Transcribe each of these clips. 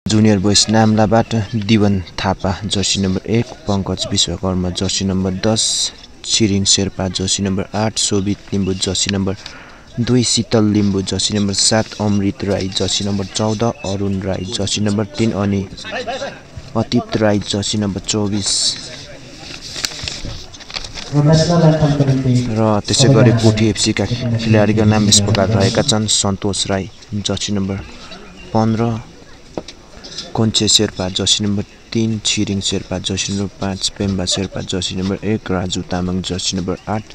Junior boys नाम्लाबाट Diwan Thapa jersey number 1, Pankaj Vishwakarma jersey number 10, Chhiring Sherpa jersey number 8, Shobhit Limbu jersey number 2, Sheetal Limbu jersey number 7, Amrit Rai jersey number 14, Arun Rai jersey number 3 अनि अतीत Rai jersey number 24 र त्यसै गरी कोठी एफसी का खेलाडीका नाम यस प्रकार रहेका छन्। Santosh Rai jersey number 15, Konchhe Sherpa jersey number 3, Chhiring Sherpa jersey number 5, Pemba Sherpa jersey number 1, Raju Tamang jersey number 8,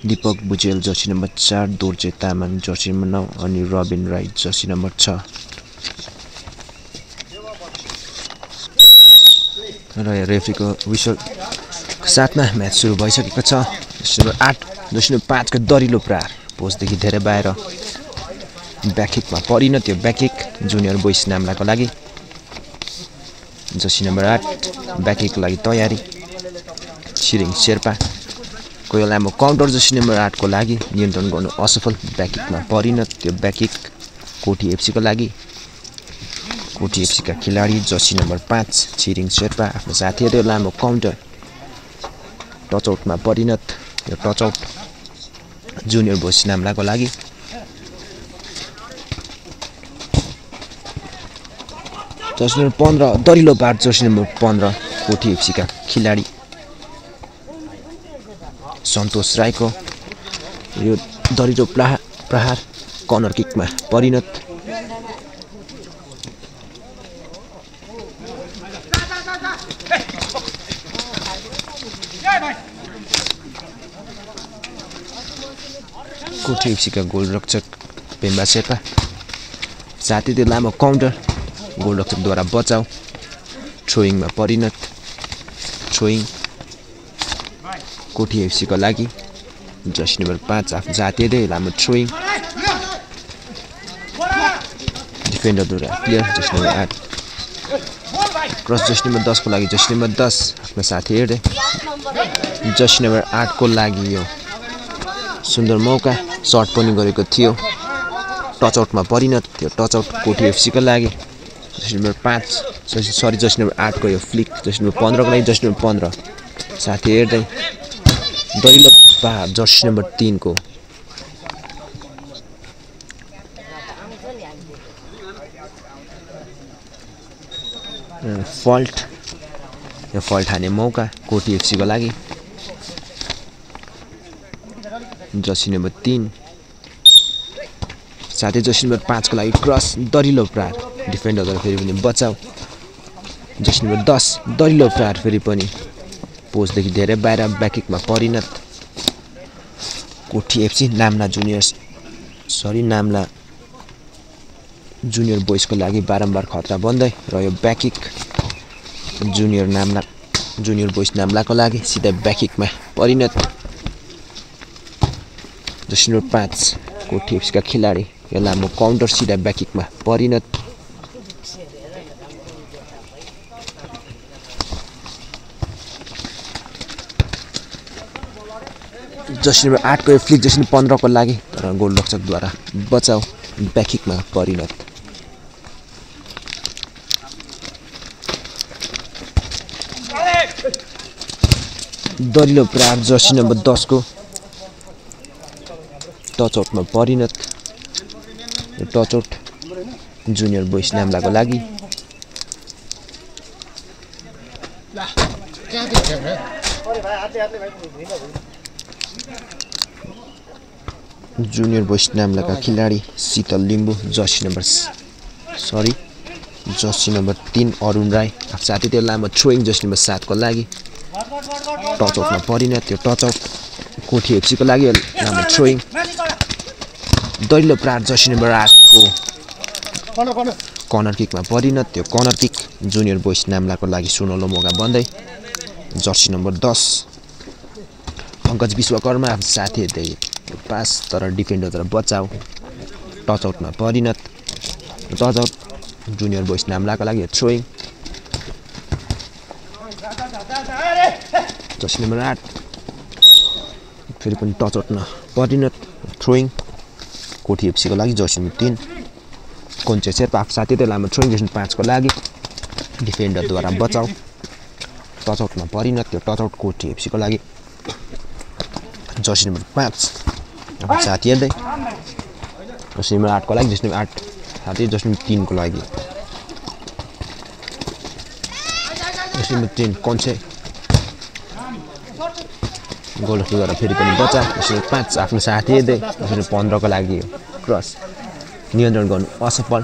Deepak Bujel jersey number 4, Dorje Tamang jersey number 9 अनि रबिन राई जर्सी नम्बर 6 र रेफ्रीको विसल साथमा म्याच सुरु भइसकेको छ। जर्सी नम्बर 8, जर्सी नम्बर 5 का दरिलो प्रहार पोस्टदेखि धेरै बाहिर ब्याककिकमा परिन। त्यो ब्याककिक जुनियर बोइज नाम्लाको लागि। जर्सी नम्बर 8 ब्याककिकको लागि तयारी। छिरिङ शेर्पा को यो लामो काउन्टर जर्सी नम्बर 8 को लागि नियन्त्रण गर्नु असफल, ब्याककिकमा परिन। त्यो ब्याककिक कोठी एफसी को लागि। कोठी एफसी का खेलाडी जर्सी नम्बर 5 छिरिङ शेर्पा आफ्नो साथीहरु लामो काउन्टर टचआउटमा परिणत। यो टचआउट जुनियर बोइज नाम्लाको लागि। जर्सी नम्बर 15 दरिलो बाट जर्सी नम्बर 15 कोठी एफसी का खेलाडी सन्तोष राईको यो दरिलो प्रहार कर्नर किकमा परिणत। कोठी एफसी का गोलरक्षक पेम्बा शेर्पा साथै त्यो लामो काउन्टर गोलरक्षकद्वारा बचाउ थ्रोइङमा परिणत। थ्रोइङ कोठी एफसी को लागि। जर्सी नम्बर 5 आफ्नो साथीले लामो थ्रोइङ डिफेन्डरद्वारा clear. Jersey number 8 cross jersey number 10 को लागि। जर्सी नम्बर 10 आफ्नो साथीहरुले जर्सी नम्बर 8 को लागि यो सुन्दर मौका सर्ट पनि गरेको थियो, टचआउटमा परिणत। त्यो टचआउट कोठी एफसी को लागि। Jersey number 5 sorry Jersey number 8 को यो फ्लिक जर्सी नम्बर 15 को लागि। जर्सी नम्बर 15 साथीहरुले दरिलो प्रहार जर्सी नम्बर 3 को फल्ट। यो फल्ट हाने मौका कोठी एफसी को लागि। जर्सी नम्बर 3 साथै जर्सी नम्बर 5 को लागि क्रस दरिलो प्रहार डिफेन्डरद्वारा फेरि पनि बचाउ। जर्सी नम्बर 10 दरिलो प्रहार फेरि पनि पोस्टदेखि धेरै बाहिर ब्याककिकमा परिणत। कोठी एफसी नाम्ला जुनियर बोइज को लागि बारम्बार खतरा बन्दै र यो ब्याककिक जुनियर बोइज नाम्लाको लागि सिधै ब्याककिकमा परिणत। जर्सी नम्बर 5 कोठी एफसी का खेलाडी यो लामो काउन्टर सिधा ब्याककिकमा परिणत। जर्सी नम्बर 8 को फ्लिक जर्सी नम्बर 15 को लागि तर गोलरक्षकद्वारा बचाउ ब्याककिकमा परिणत। दरिलो प्रहार जर्सी नम्बर 10 को टचआउटमा परिणत। यो टचआउट जुनियर बोइज नाम्लाको लागि। जुनियर बोइज नाम्लाका खेलाडी शीतल लिम्बू जर्सी नम्बर 3 अरुण राई साथै त्यो लामो थ्रोइङ जर्सी नम्बर 7 को लागि। टचआउटमा परिणत। त्यो टचआउट कोठी एफसी को लागि लामो थ्रोइङ दरिलो प्रहार जर्सी नम्बर 8 को कर्नर किकमा परिणत। त्यो कर्नर किक जुनियर बोइज नाम्लाको लागि सुनौलो मौका बन्दै। जर्सी नम्बर 10 पंकज विश्वकर्मा आफ्नो साथीहरुले पास तर डिफेन्डरद्वारा बचाउ टचआउटमा परिणत। टचआउट जुनियर बोइज नाम्लाको लागि थ्रोइङ। जर्सी नम्बर 8 फेरि पनि टचआउटमा परिणत। थ्रोइङ कोठी एफसी को लागि। जर्सी नम्बर 3 कोन्छे शेर्पा साथै त्यो लामो थ्रोइङ जर्सी नम्बर 5 को लागि। डिफेन्डरद्वारा बचाउ टच आउटमा परिणत त्यो टच आउट कोठी एफसीको लागि जर्सी नम्बर 5 आफ्नो साथी हेर्दै जर्सी नम्बर 8 को लागि जर्सी नम्बर 8 साथी जर्सी नम्बर 3 को लागि जर्सी नम्बर 10 कन्से गोलद्वारा फेरि पनि बचा जर्सी नम्बर 5 आफ्नो साथी हेर्दै जर्सी नम्बर 15 को लागि क्रस नियन्त्रण गर्नु असफल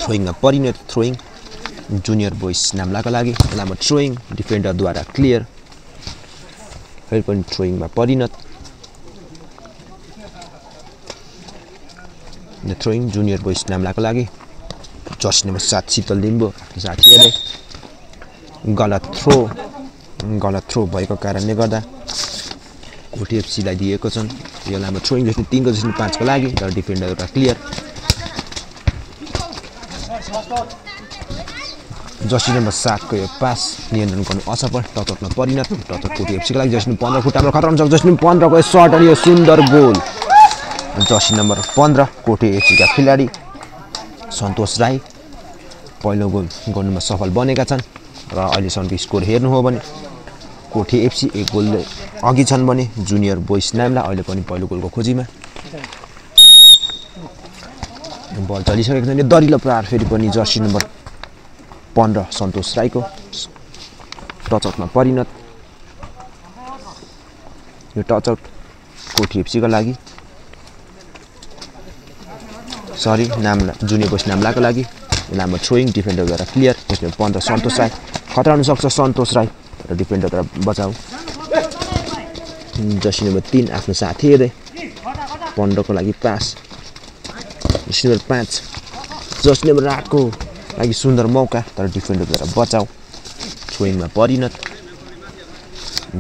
थ्रोइङमा परिणत थ्रोइङ जुनियर बोइज नाम्लाको लागि लामो थ्रोइङ डिफेन्डरद्वारा क्लियर फेरि पनि थ्रोइङमा परिणत थ्रोइङ जुनियर बोइज नाम्लाको लागि जर्सी नम्बर 7 शीतल लिम्बू साथी हेर्दै गलत थ्रो भएको कारणले गर्दा कोठी एफसीलाई दिएको छन् यो लामो थ्रोइङ जर्सी 3 को जर्सी 5 को लागि र डिफेन्डरबाट क्लियर जर्सी नम्बर 7 को यो पास नियन्त्रण गर्नु असफल टच आउटमा परिणत टच आउट कोठी एफसीको लागि जर्सी नम्बर 15 खुट्टामा खतरा हुन्छ जर्सी नम्बर 15 को सर्ट अनि यो सुन्दर गोल जर्सी नम्बर 15 कोठी एफसीका खेलाडी सन्तोष राई पहिलो गोल गर्नुमा सफल बनेका छन् र अहिलेसम्मको स्कोर हेर्नु हो भने कोठी एफसी एक गोलले अघि छन् भने जुनियर बोइज नाम्ला अहिले पनि पहिलो गोलको खोजीमा बल चलिसकेको छ दरिलो प्रहार फेरि पनि जर्सी नम्बर 15 सन्तोष राईको टच आउटमा परिणत यो टच आउट कोठी एफसीको लागि सरी नाम्ला जुनियर बोइज नाम्लाको लागि लामो थ्रोइङ डिफेन्डरद्वारा क्लियर त्यसले 15 सन्तोष राई खतरा हुन सक्छ सन्तोष राई र डिफेन्डरद्वारा बचाउ जर्सी नम्बर 3 आफ्नो साथी हेर्दै 15 को लागि pass Jersey number 5 Jersey number 8 को लागि सुन्दर मौका तर डिफेन्डरद्वारा बचाउ थ्रोइङमा परिणत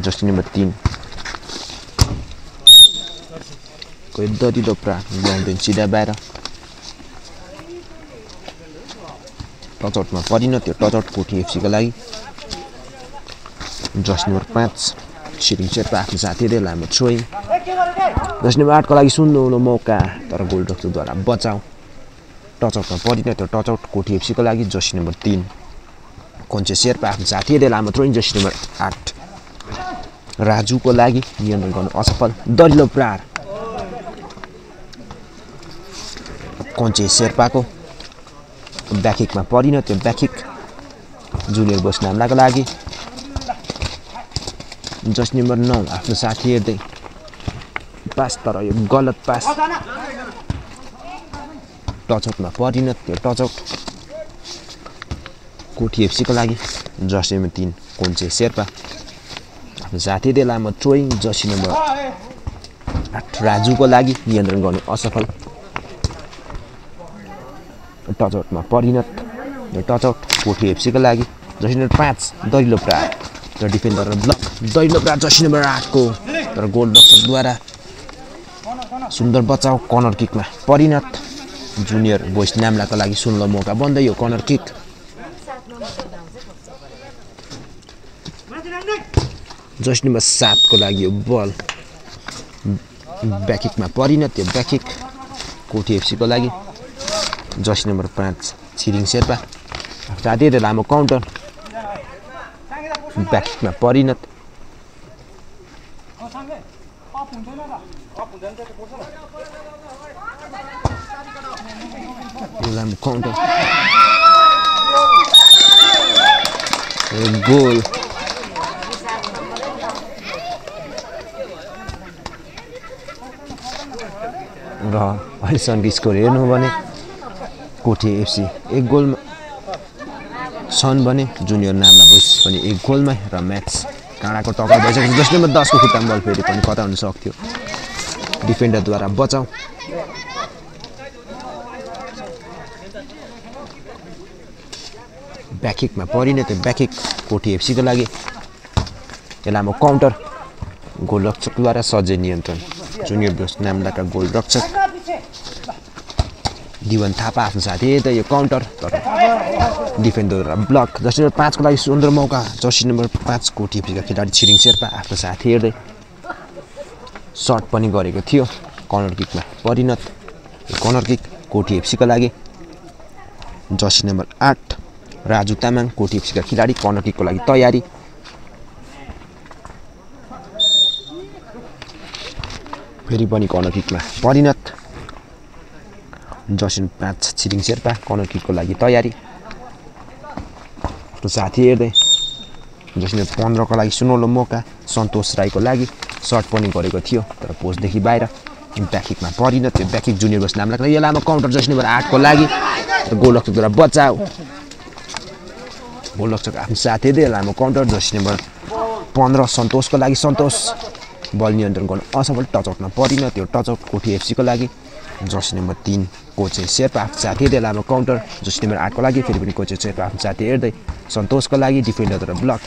जर्सी नम्बर 3 कोही दरिलो प्राण ल्याउँदैन सिधा बाहिर टच आउटमा परिणत त्यो टच आउट कोठी एफसीको लागि जर्सी नम्बर 5 छिरिङ शेर्पा आफ्नो साथीले लामो थ्रोइङ जर्सी नम्बर 8 को लागि सुन्दर मौका तर गोलरक्षकद्वारा बचाउ टच आउटमा परिणत त्यो टच आउट कोठी एफसीको लागि जर्सी नम्बर 3 कन्चे शेर्पा आफ्नो साथीले लामो थ्रोइङ जर्सी नम्बर 8 राजुको लागि नियन्त्रण गर्नु असफल दरिलो प्रहार कन्चे शेर्पाको ब्याकिकमा परिणत त्यो ब्याकिक जुनियर बोइज नाम्लाको लागि जर्सी नम्बर 9 आफ्नो साथी हेर्दै पास तर यो गलत पास टच आउटमा परिणत त्यो टच आउट कोठी एफसीको लागि जर्सी नम्बर 3 कन्चे शेर्पा आफ्नो साथीले लामो थ्रोइङ जर्सी नम्बर 8 राजुको लागि नियन्त्रण गर्नु असफल टच आउटमा परिणत यो टच आउट कोठी एफसीको लागि जर्सी नम्बर 5 दरिलो प्रहार र डिफेन्डर ब्लक दरिलो प्रहार जर्सी नम्बर 8 को तर गोलरक्षकद्वारा सुन्दर बचाउ कर्नर किकमा परिणत जुनियर बोइज नाम्लाको लागि सुन्दर मौका बन्दै यो कर्नर किक जर्सी नम्बर 7 को लागि यो बल ब्याकिकमा परिणत त्यो ब्याकिक कोठी एफसीको लागि जर्सी नम्बर 5 छिरिङ शेर्पा साथीले लामो काउन्टर ब्याकिकमा परिणत लामो काउन्टर गोल र अहिलेसम्मको स्कोर हेर्नु हो भने कोठी एफसी एक गोलमा छन् भने जुनियर नाम्ला बोइज पनि एक गोलमै र म्याच काँडाको टक्कर भइसकेको जर्सी नम्बर 10 को खुट्टामा बल फेरि पनि कता हुन सक्थ्यो डिफेन्डरद्वारा बचाउ ब्याकिकमा परिणत ब्याकिक कोठी एफसीको लागि लामो काउन्टर गोलरक्षकद्वारा सजै नियन्त्रण जुनियर बोइज नाम्लाका गोलरक्षक दिवन थापा आफ्नो साथी त यो काउन्टर तर डिफेन्डरद्वारा ब्लक जर्सी नम्बर 5 को लागि सुन्दर मौका जर्सी नम्बर 5 कोठी एफसीका खेलाडी छिरिङ शेर्पा आफ्नो साथी हेर्दै सर्ट पनि गरेको थियो कर्नर किकमा परिणत कर्नर किक कोठी एफसीको लागि जर्सी नम्बर 8 राजु तामाङ कोठी एफसीका खेलाडी कर्नर किकको लागि तयारी फेरि पनि कर्नर किकमा परिणत जर्सी 5 छिरिङ शेर्पा कर्नर किकको लागि तयारी आफ्नो साथी हेर्दै जर्सी 15 को लागि सुनौलो मौका सन्तोष राईको लागि सर्ट पनि गरेको थियो तर पोस्टदेखि बाहिर ब्याकिकमा परिणत त्यो ब्याकिक जुनियर बस नाम लाग्यो यो लामो काउन्टर जर्सी नम्बर 8 को लागि गोलरक्षकद्वारा बचाउ गोलरक्षक आफ्नो साथी हेर्दै लामो काउन्टर जर्सी नम्बर 15 सन्तोषको लागि सन्तोष बल नियन्त्रण गर्न असफल टचआउटमा परिणत त्यो टचआउट कोठी एफसीको लागि जर्सी नम्बर 3 कोचे शेर्पा आफ्नो साथी हेर्दै लामो काउन्टर जर्सी नम्बर 8 को लागि फेरि पनि कोचे शेर्पा आफ्नो साथी हेर्दै सन्तोषको लागि डिफेन्डरद्वारा ब्लक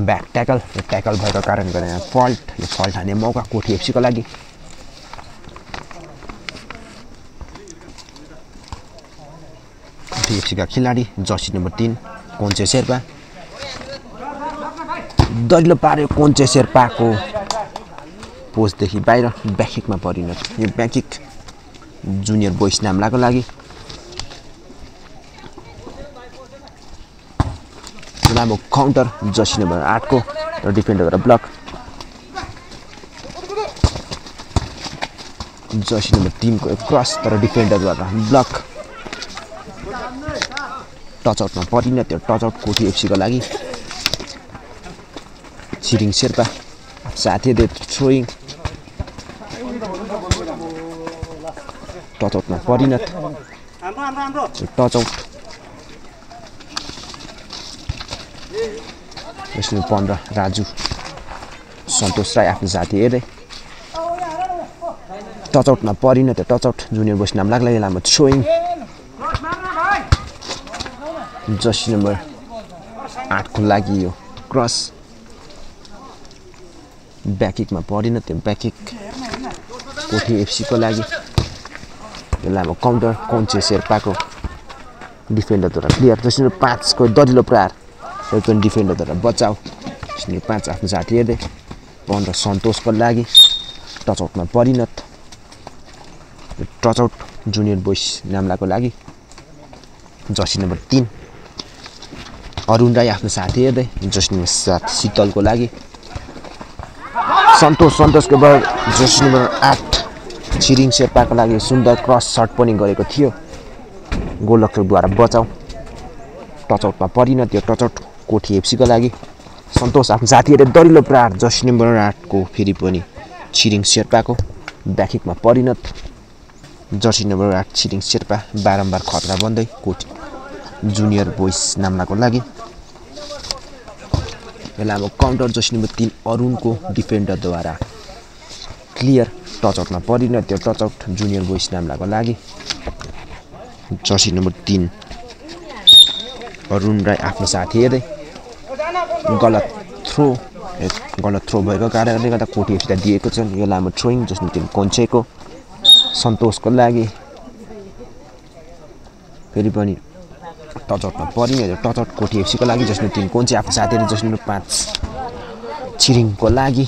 ब्याक ट्याकल भएको कारण गरेर यहाँ फल्ट हाने मौका कोठी एफसीको लागि कोठी एफसीका खेलाडी जर्सी नम्बर 3 कोचे शेर्पा दरिलो पार्यो कोचे शेर्पाको पोस्टदेखि बाहिर ब्याकिकमा परिणत यो ब्याकिक जुनियर बोइस नाम्लाको लागि लामो काउन्टर जर्सी नम्बर 8 को र डिफेन्डरद्वारा ब्लक जर्सी नम्बर 3 को क्रस तर डिफेन्डरद्वारा ब्लक टचआउटमा परिणत त्यो टचआउट कोठी एफसीको लागि छिरिङ शेर्पा साथी दे थ्रोइङ टचआउटमा परिणत टचआउट 15 राजु सन्तोष राई आफ्नो साथी हेर्दै टचआउटमा परिणत टचआउट जुनियर बोइस नाम लाग्ला लामो थ्रोइङ जर्सी नम्बर 8 को लागि यो क्रस ब्याकिकमा परिणत त्यो ब्याकिक कोठी एफसीको लागि यो लामो काउन्टर कोचे शेर्पाको डिफेन्डरद्वारा क्लियर जर्सी नम्बर 5 को दरिलो प्रहार एउटा डिफेन्डरद्वारा बचाउ जर्सी नम्बर 5 आफ्नो साथी हेर्दै 15 सन्तोषको लागि टचआउटमा परिणत टचआउट जुनियर बोइस नाम्लाको लागि जर्सी नम्बर 3 अरुण राई आफ्नो साथी हेर्दै जर्सी नम्बर 7 शीतलको लागि सन्तोषको बल जर्सी नम्बर 8 छिरिङ शेर्पाको लागि सुन्दर क्रस सर्ट पनि गरेको थियो गोलरक्षकद्वारा बचाउ टचआउटमा परिणत त्यो टचआउट कोठी एफसीको लागि सन्तोष आफ्नो साथीहरुले दरिलो प्रहार जर्सी नम्बर 8 को फेरि पनि छिरिङ शेर्पाको ब्याकिकमा परिणत जर्सी नम्बर 8 छिरिङ शेर्पा बारम्बार खतरा बन्दै कोठी जुनियर बोइस नाम्लाको लागि लामो काउन्टर जर्सी नम्बर 3 अरुणको डिफेन्डरद्वारा क्लियर टचआउटमा परिणत त्यो टचआउट जुनियर बोइस नाम्लाको लागि जर्सी नम्बर 3 अरुण राई आफ्नो साथी हेर्दै गलत थ्रो भएको कारणले गर्दा कोठी एफसीलाई दिएको छ यो लामो थ्रोइङ जर्सी नम्बर 3 कोन्चेको सन्तोषको लागि फेरि पनि टचआउटमा परिणत टचआउट कोठी एफसीको लागि जर्सी नम्बर 3 कोन्चे आफ्नो साथीहरु जर्सी नम्बर 5 छिरिङको लागि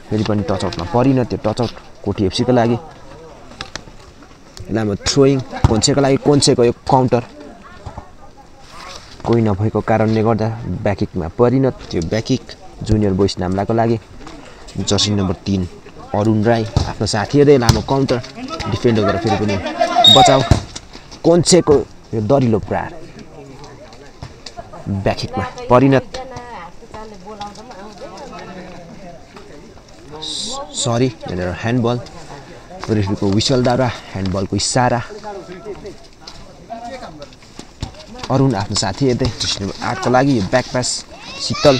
फेरि पनि टचआउटमा परिणत त्यो टचआउट कोठी एफसीको लागि लामो थ्रोइङ कोन्चेको लागि कोन्चेको यो काउन्टर कोही नभएको कारणले गर्दा ब्याकिकमा परिणत त्यो ब्याकिक जुनियर बोइस नाम्लाको लागि जर्सी नम्बर 3 अरुण राई आफ्नो साथीहरुले लामो काउन्टर डिफेन्डरद्वारा फेरि पनि बचाउ कोन्चेको यो दरिलो प्रहार ब्याकिकमा परिणत सरी यहाँनिर ह्यान्डबल रेफ्रीको विसलद्वारा ह्यान्डबलको इसारा अरुण आफ्नो साथी हेर्दै जर्सी नम्बर 8 को लागि यो ब्याक पास शीतल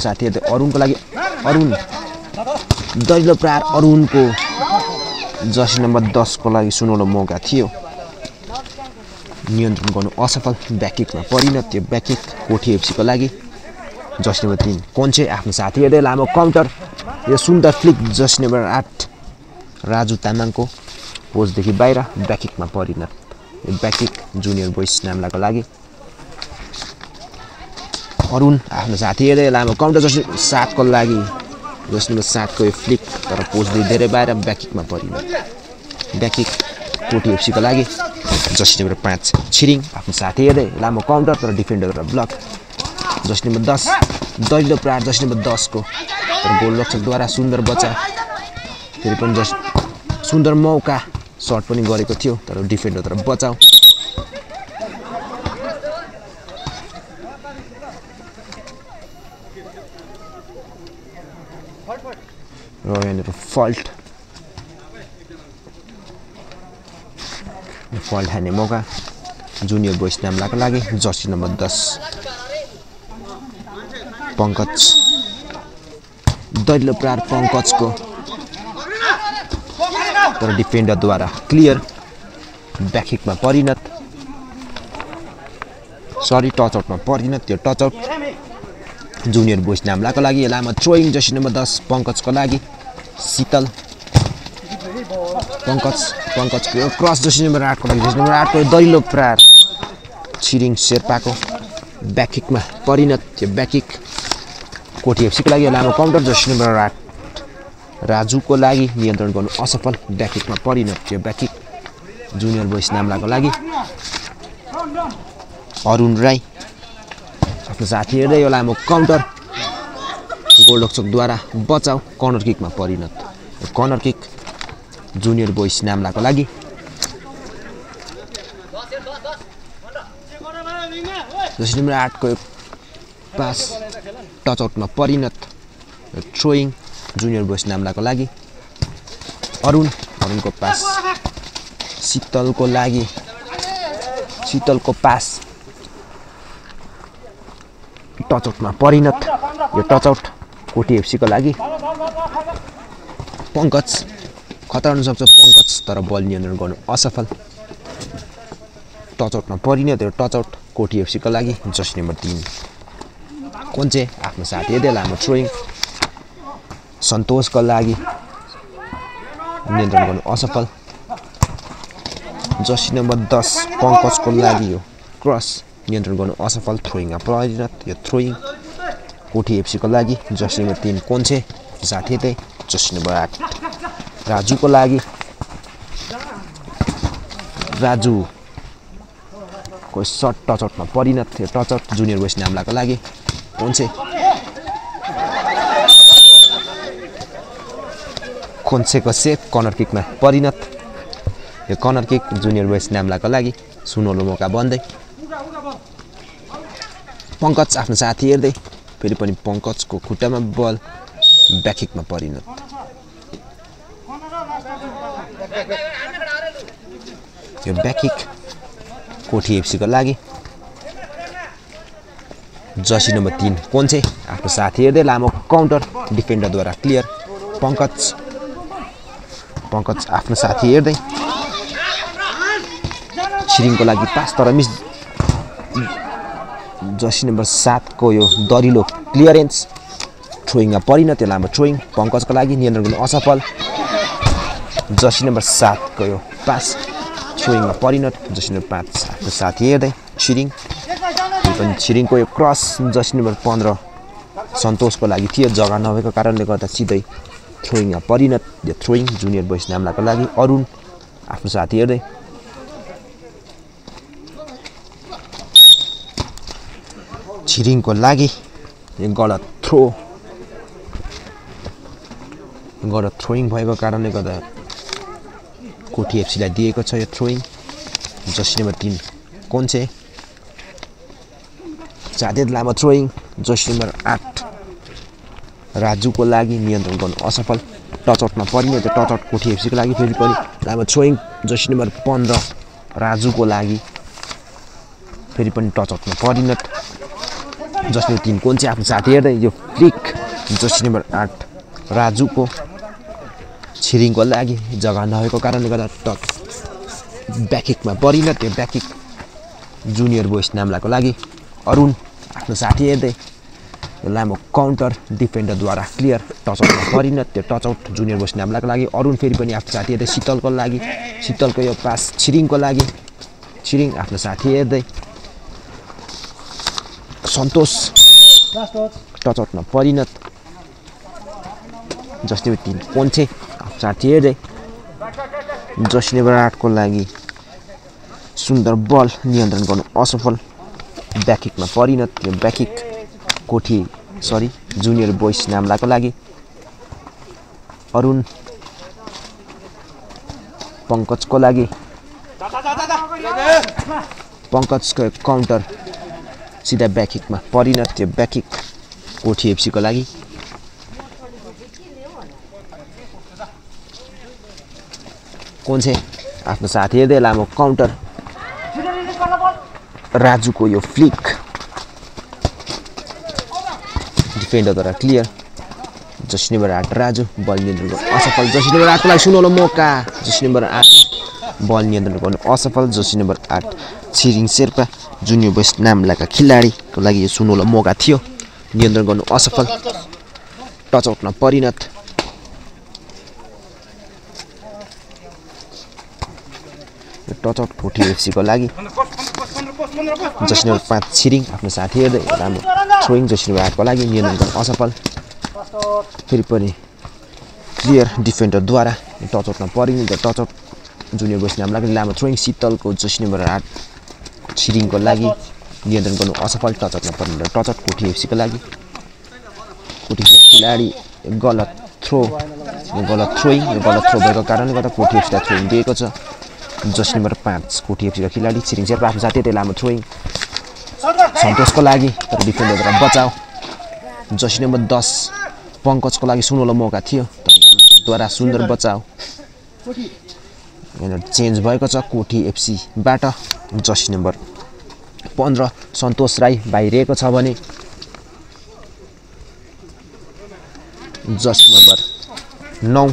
साथी हेर्दै अरुणको लागि अरुण दरिलो प्रहार अरुणको जर्सी नम्बर 10 को लागि सुनौलो मौका थियो नियन्त्रण गर्नु असफल ब्याकिकमा परिणत त्यो ब्याकिक कोठी एफसीको लागि जर्सी नम्बर 3 कोन्चे आफ्नो साथी हेर्दै लामो काउन्टर यो सुन्दर फ्लिक जर्सी नम्बर 8 राजु तामाङको पोजदेखि बाहिर ब्याकिकमा परिणत यो ब्याकिक जुनियर बोइस नाम्लाको लागि अरुण आफ्नो साथी हेर्दै लामो काउन्टर जर्सी 7 को लागि जर्सी नम्बर 7 को यो फ्लिक तर पोजदेखि धेरै बाहिर ब्याकिकमा परिणत ब्याकिक कोठी एफसीको लागि जर्सी नम्बर 5 छिरिङ आफ्नो साथी हेर्दै लामो काउन्टर तर डिफेन्डरबाट ब्लक जर्सी नम्बर 10 दरिलो प्रहार जर्सी नम्बर 10 को तर गोलरक्षकद्वारा सुन्दर बचा फेरि पनि सुन्दर मौका सर्ट पनि गरेको थियो तर डिफेन्डरबाट बचाउ र यहाँनिर फल्ट हान्ने मौका जुनियर बोइज नाम्लाको लागि जर्सी नम्बर 10 पंकज दरिलो प्रहार पंकजको तर डिफेन्डरद्वारा क्लियर ब्याककिकमा परिणत टच आउटमा परिणत त्यो टच आउट जुनियर बोइज नाम्लाको लागि लामो थ्रोइङ जर्सी नम्बर 10 पंकजको लागि शीतल पंकजको क्रस जर्सी नम्बर 8 को लागि जर्सी नम्बर 8 को दरिलो प्रहार छिरिङ शेर्पाको ब्याककिकमा परिणत त्यो ब्याककिक कोटी एफसीको लागि लामो काउन्टर जर्सी नम्बर 8 राजुको लागि नियन्त्रण गर्नु असफल ब्याककिकमा परिणत त्यो ब्याककिक जुनियर बोइज नाम्लाको लागि अरुण राई आफ्नो साथी हेर्दै यो लामो काउन्टर गोलरक्षकद्वारा बचाउ कर्नर किकमा परिणत कर्नर किक जुनियर बोइज नाम्लाको लागि जर्सी नम्बर 8 को पास टच आउटमा परिणत थ्रोइङ जुनियर बोइज नाम्लाको लागि अरुणको पास शीतलको पास टच आउटमा परिणत यो टच आउट कोटी एफसीको लागि पंकज खतरा सक्छ पंकज तर बल नियन्त्रण गर्नु असफल टच आउटमा परिणत यो टच आउट कोटी एफसीको लागि जर्सी नम्बर 3 कोन्चे आफ्नो साथी हेर्दै लामो थ्रोइङ सन्तोषको लागि नियन्त्रण गर्नु असफल जर्सी नम्बर 10 पंकजको लागि यो क्रस नियन्त्रण गर्नु असफल थ्रोइङमा परिणत यो थ्रोइङ कोठी एफसीको लागि जर्सी नम्बर 3 कोन्चे साथी हेर्दै जर्सी नम्बर 8 राजुको लागि राजुको सर्ट टच आउटमा परिणत थियो टच आउट जुनियर बोइज नाम्लाको लागि खोन्सेको सेफ कर्नर किकमा परिणत यो कर्नर किक जुनियर बोइज नाम्लाको लागि सुनौलो मौका बन्दै पंकज आफ्नो साथी हेर्दै फेरि पनि पंकजको खुट्टामा बल ब्याककिकमा परिणत यो ब्याककिक कोठी एफसीको लागि जर्सी नम्बर 3 कोन्चे आफ्नो साथी हेर्दै लामो काउन्टर डिफेन्डरद्वारा क्लियर पंकज आफ्नो साथी हेर्दै छिरिङको लागि पास तर मिस जर्सी नम्बर 7 को यो दरिलो क्लियरेन्स थ्रोइङमा परिणत यो लामो थ्रोइङ पंकजको लागि नियन्त्रण गर्नु असफल जर्सी नम्बर 7 को यो पास थ्रोइङमा परिणत जर्सी नम्बर 5 आफ्नो साथी हेर्दै छिरिङको यो क्रस जर्सी नम्बर 15 सन्तोषको लागि थियो जग्गा नभएको कारणले गर्दा सिधै थ्रोइङमा परिणत यो थ्रोइङ जुनियर बोइज नाम्लाको लागि अरुण आफ्नो साथी हेर्दै छिरिङको लागि यो गलत थ्रोइङ भएको कारणले गर्दा कोठी एफसीलाई दिएको छ यो थ्रोइङ जर्सी नम्बर 3 कोन्चे जादेद लामो थ्रोइङ जर्सी नम्बर 8 राजुको लागि नियन्त्रण गर्नु असफल टच आउटमा परिणत टच आउट कोठी एफसीको लागि फेरि पनि लामो थ्रोइङ जर्सी नम्बर 15 राजुको लागि फेरि पनि टच आउटमा परिणत जर्सी नम्बर 3 कोन्चे आफ्नो साथी हेर्दै यो फ्लिक जर्सी नम्बर 8 राजुको छिरिङको लागि जग्गा नभएको कारणले गर्दा टच ब्याककिकमा परिणत त्यो ब्याककिक जुनियर बोइज नाम्लाको लागि अरुण आफ्नो साथी हेर्दै यो लामो काउन्टर डिफेन्डरद्वारा क्लियर टच आउटमा परिणत त्यो टच आउट जुनियर बोइज नाम्लाको लागि अरुण फेरि पनि आफ्नो साथी हेर्दै शीतलको यो पास छिरिङको लागि छिरिङ आफ्नो साथी हेर्दै सन्तोष टच आउटमा परिणत जर्सी नम्बर 3 कोन्चे आफ्नो साथी हेर्दै जर्सी नम्बर 8 को लागि सुन्दर बल नियन्त्रण गर्नु असफल ब्याककिकमा परिणत यो ब्याककिक कोठी जुनियर बोइज नाम्लाको लागि अरुण पंकजको लागि पंकजको काउन्टर सिधा ब्याककिकमा परिणत यो ब्याककिक कोठी एफसी को लागि कोन्छे आफ्नो साथी हेर्दै लामो काउन्टर राजुको यो फ्लिक डिफेन्डरद्वारा clear jersey number 8 Raju ball नियन्त्रण गर्नु असफल जर्सी नम्बर 8 को लागि सुनौलो मौका जर्सी नम्बर 8 बल नियन्त्रण गर्नु असफल jersey number 8 Chhiring Sherpa junior boys नाम्लाका खेलाडीको लागि यो सुनौलो मौका थियो नियन्त्रण गर्नु असफल टच आउटमा परिणत टच आउट कोठी एफसी को लागि जर्सी नम्बर 5 छिरिङ आफ्नो साथी हेर्दै राम्रो थ्रोइङ जर्सी नम्बर 8 को लागि नियन्त्रण गर्न असफल फेरि पनि क्लियर डिफेन्डरद्वारा टच आउटमा परिने टच आउट जुनियर बोइज नाम्लाको लामो थ्रोइङ शीतलको जर्सी नम्बर 8 छिरिङको लागि नियन्त्रण गर्नु असफल टच आउटमा परिने टच आउट कोठी एफसी को लागि कोठी खेलाडी गलत थ्रो भएको कारणले गर्दा कोठी एफसीलाई थ्रोइङ दिएको छ जर्सी नम्बर 5 कोठी एफसी का खेलाडी छिरिङ शेर्पा आफ्नो साथी लामो थ्रोइङ सन्तोषको लागि तर डिफेन्डरद्वारा बचाउ जर्सी नम्बर 10 पंकजको लागि सुनौलो मौका थियो द्वारा सुन्दर बचाउ चेन्ज भएको छ कोठी एफसी बाट जर्सी नम्बर 15 सन्तोष राई बाहिरिएको छ भने जर्सी नम्बर 9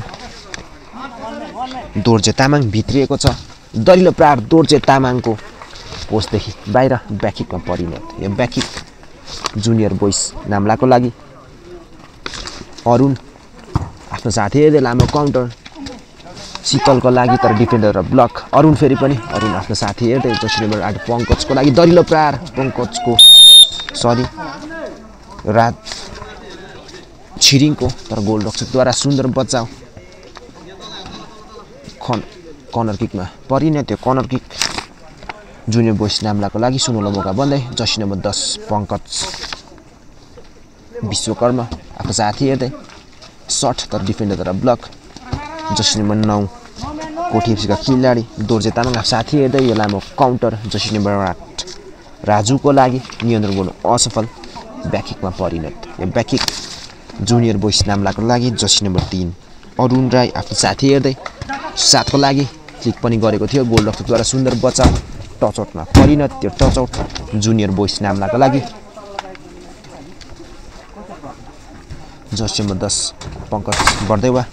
दोर्जे तामाङ भित्रिएको छ दरिलो प्रहार दोर्जे तामाङको पोस्टदेखि बाहिर ब्याककिकमा परिणत यो ब्याककिक जुनियर बोइज नाम्लाको लागि अरुण आफ्नो साथी हेर्दै लामो काउन्टर शीतलको लागि तर डिफेन्डर र ब्लक अरुण फेरि पनि अरुण आफ्नो साथी हेर्दै जर्सी नम्बर 8 पंकजको लागि दरिलो प्रहार पंकजको राज छिरिङको तर गोलरक्षकद्वारा सुन्दर बचाउ कर्नर किकमा परिने त्यो कर्नर किक जुनियर बोइज नाम्लाको लागि सुनौलो मौका बन्दै जर्सी नम्बर 10 पंकज विश्वकर्मा आफ्नो साथी हेर्दै सर्ट तर डिफेन्डरद्वारा ब्लक जर्सी नम्बर 9 कोठी एफसी का खेलाडी दोर्जे तामाङ आफ्नो साथी हेर्दै यो लामो काउन्टर जर्सी नम्बर 8 राजुको लागि नियन्त्रण गर्नु असफल ब्याककिकमा परिणत यो ब्याककिक जुनियर बोइज नाम्लाको लागि जर्सी नम्बर 3 अरुण राई आफ्नो साथी हेर्दै साथको लागि क्लिक पनि गरेको थियो गोलरक्षकद्वारा सुन्दर बचाउ टच आउटमा परिणत त्यो टच आउट जुनियर बोइज नाम्लाको लागि jersey number 10 Pankaj Bardewa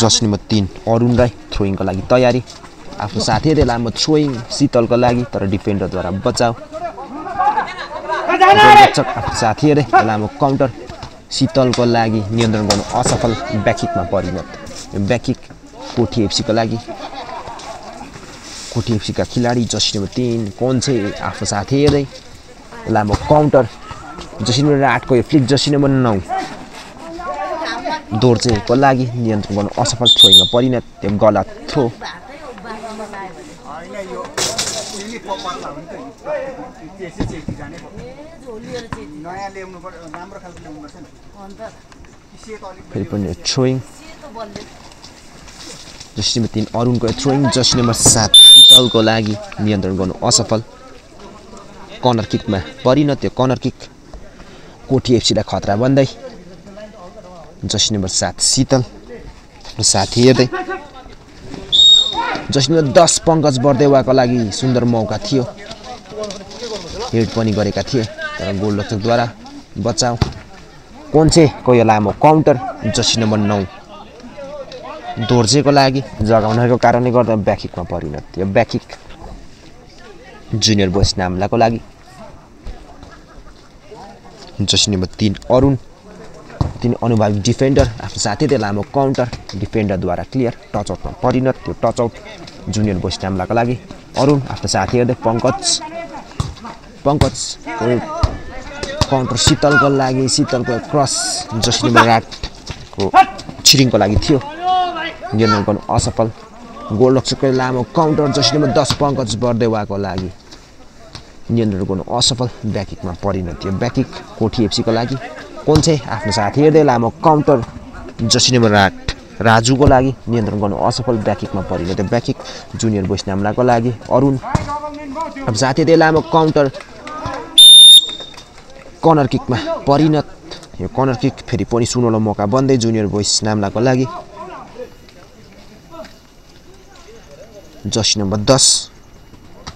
jersey number 3 Arun Rai थ्रोइङको लागि तयारी आफ्नो साथी हेर्दै लामो थ्रोइङ शीतलको लागि तर डिफेन्डरद्वारा बचाउ साथी हेर्दै लामो काउन्टर शीतलको लागि नियन्त्रण गर्नु असफल ब्याककिकमा परिणत ब्याककिक कोठी एफसी को लागि कोठी एफसी का खेलाडी जर्सी नम्बर 3 कोन्छे आफ्नो साथी हेर्दै लामो काउन्टर जर्सी नम्बर 8 को यो फ्लिक जर्सी नम्बर 9 दोर्जेको लागि नियन्त्रण गर्नु असफल थ्रोइङमा परिणत त्यो गलत थ्रो फेरि पनि थ्रोइङ जर्सी नम्बर 3 अरुणको थ्रोइङ जर्सी नम्बर 7 शीतलको लागि नियन्त्रण गर्नु असफल कर्नर किकमा परिणत त्यो कर्नर किक कोठी एफसीलाई खतरा बन्दै जर्सी नम्बर 7 शीतल साथी हेर्दै जर्सी नम्बर 10 पंकज बर्देवाको लागि सुन्दर मौका थियो हेड पनि गरेका थिए तर गोलरक्षकद्वारा बचाउ कोन्छेको यो लामो काउन्टर जर्सी नम्बर 9 दोर्जेको लागि जगाउनको कारणले गर्दा ब्याककिकमा परिणत यो ब्याककिक जुनियर बोइज नाम्लाको लागि जर्सी नम्बर 3 अरुण अनुभवी डिफेन्डर आफ्नो साथी लामो काउन्टर डिफेन्डरद्वारा क्लियर टच आउटमा परिणत त्यो टच आउट जुनियर बोइज नाम्लाको लागि अरुण आफ्नो साथी हेर्दै पंकज काउन्टर शीतलको लागि शीतलको क्रस जर्सी नम्बर 8 को छिरिङको लागि थियो नियन्त्रण गर्नु असफल गोलरक्षकको लामो काउन्टर जर्सी नम्बर 10 पंकज बर्देवाको लागि नियन्त्रण गर्नु असफल ब्याकिकमा परिणत थियो ब्याकिक कोठी एफसीको लागि कोन्चे आफ्नो साथी हेर्दै लामो काउन्टर जर्सी नम्बर 8 राजुको लागि नियन्त्रण गर्नु असफल ब्याकिकमा परिणत ब्याकिक जुनियर बोइस नाम्लाको लागि अरुण अब साथी हेर्दै लामो काउन्टर कर्नर किकमा परिणत यो कर्नर किक फेरि पनि सुनौलो मौका बन्दै जुनियर बोइस नाम्लाको लागि जर्सी नम्बर 10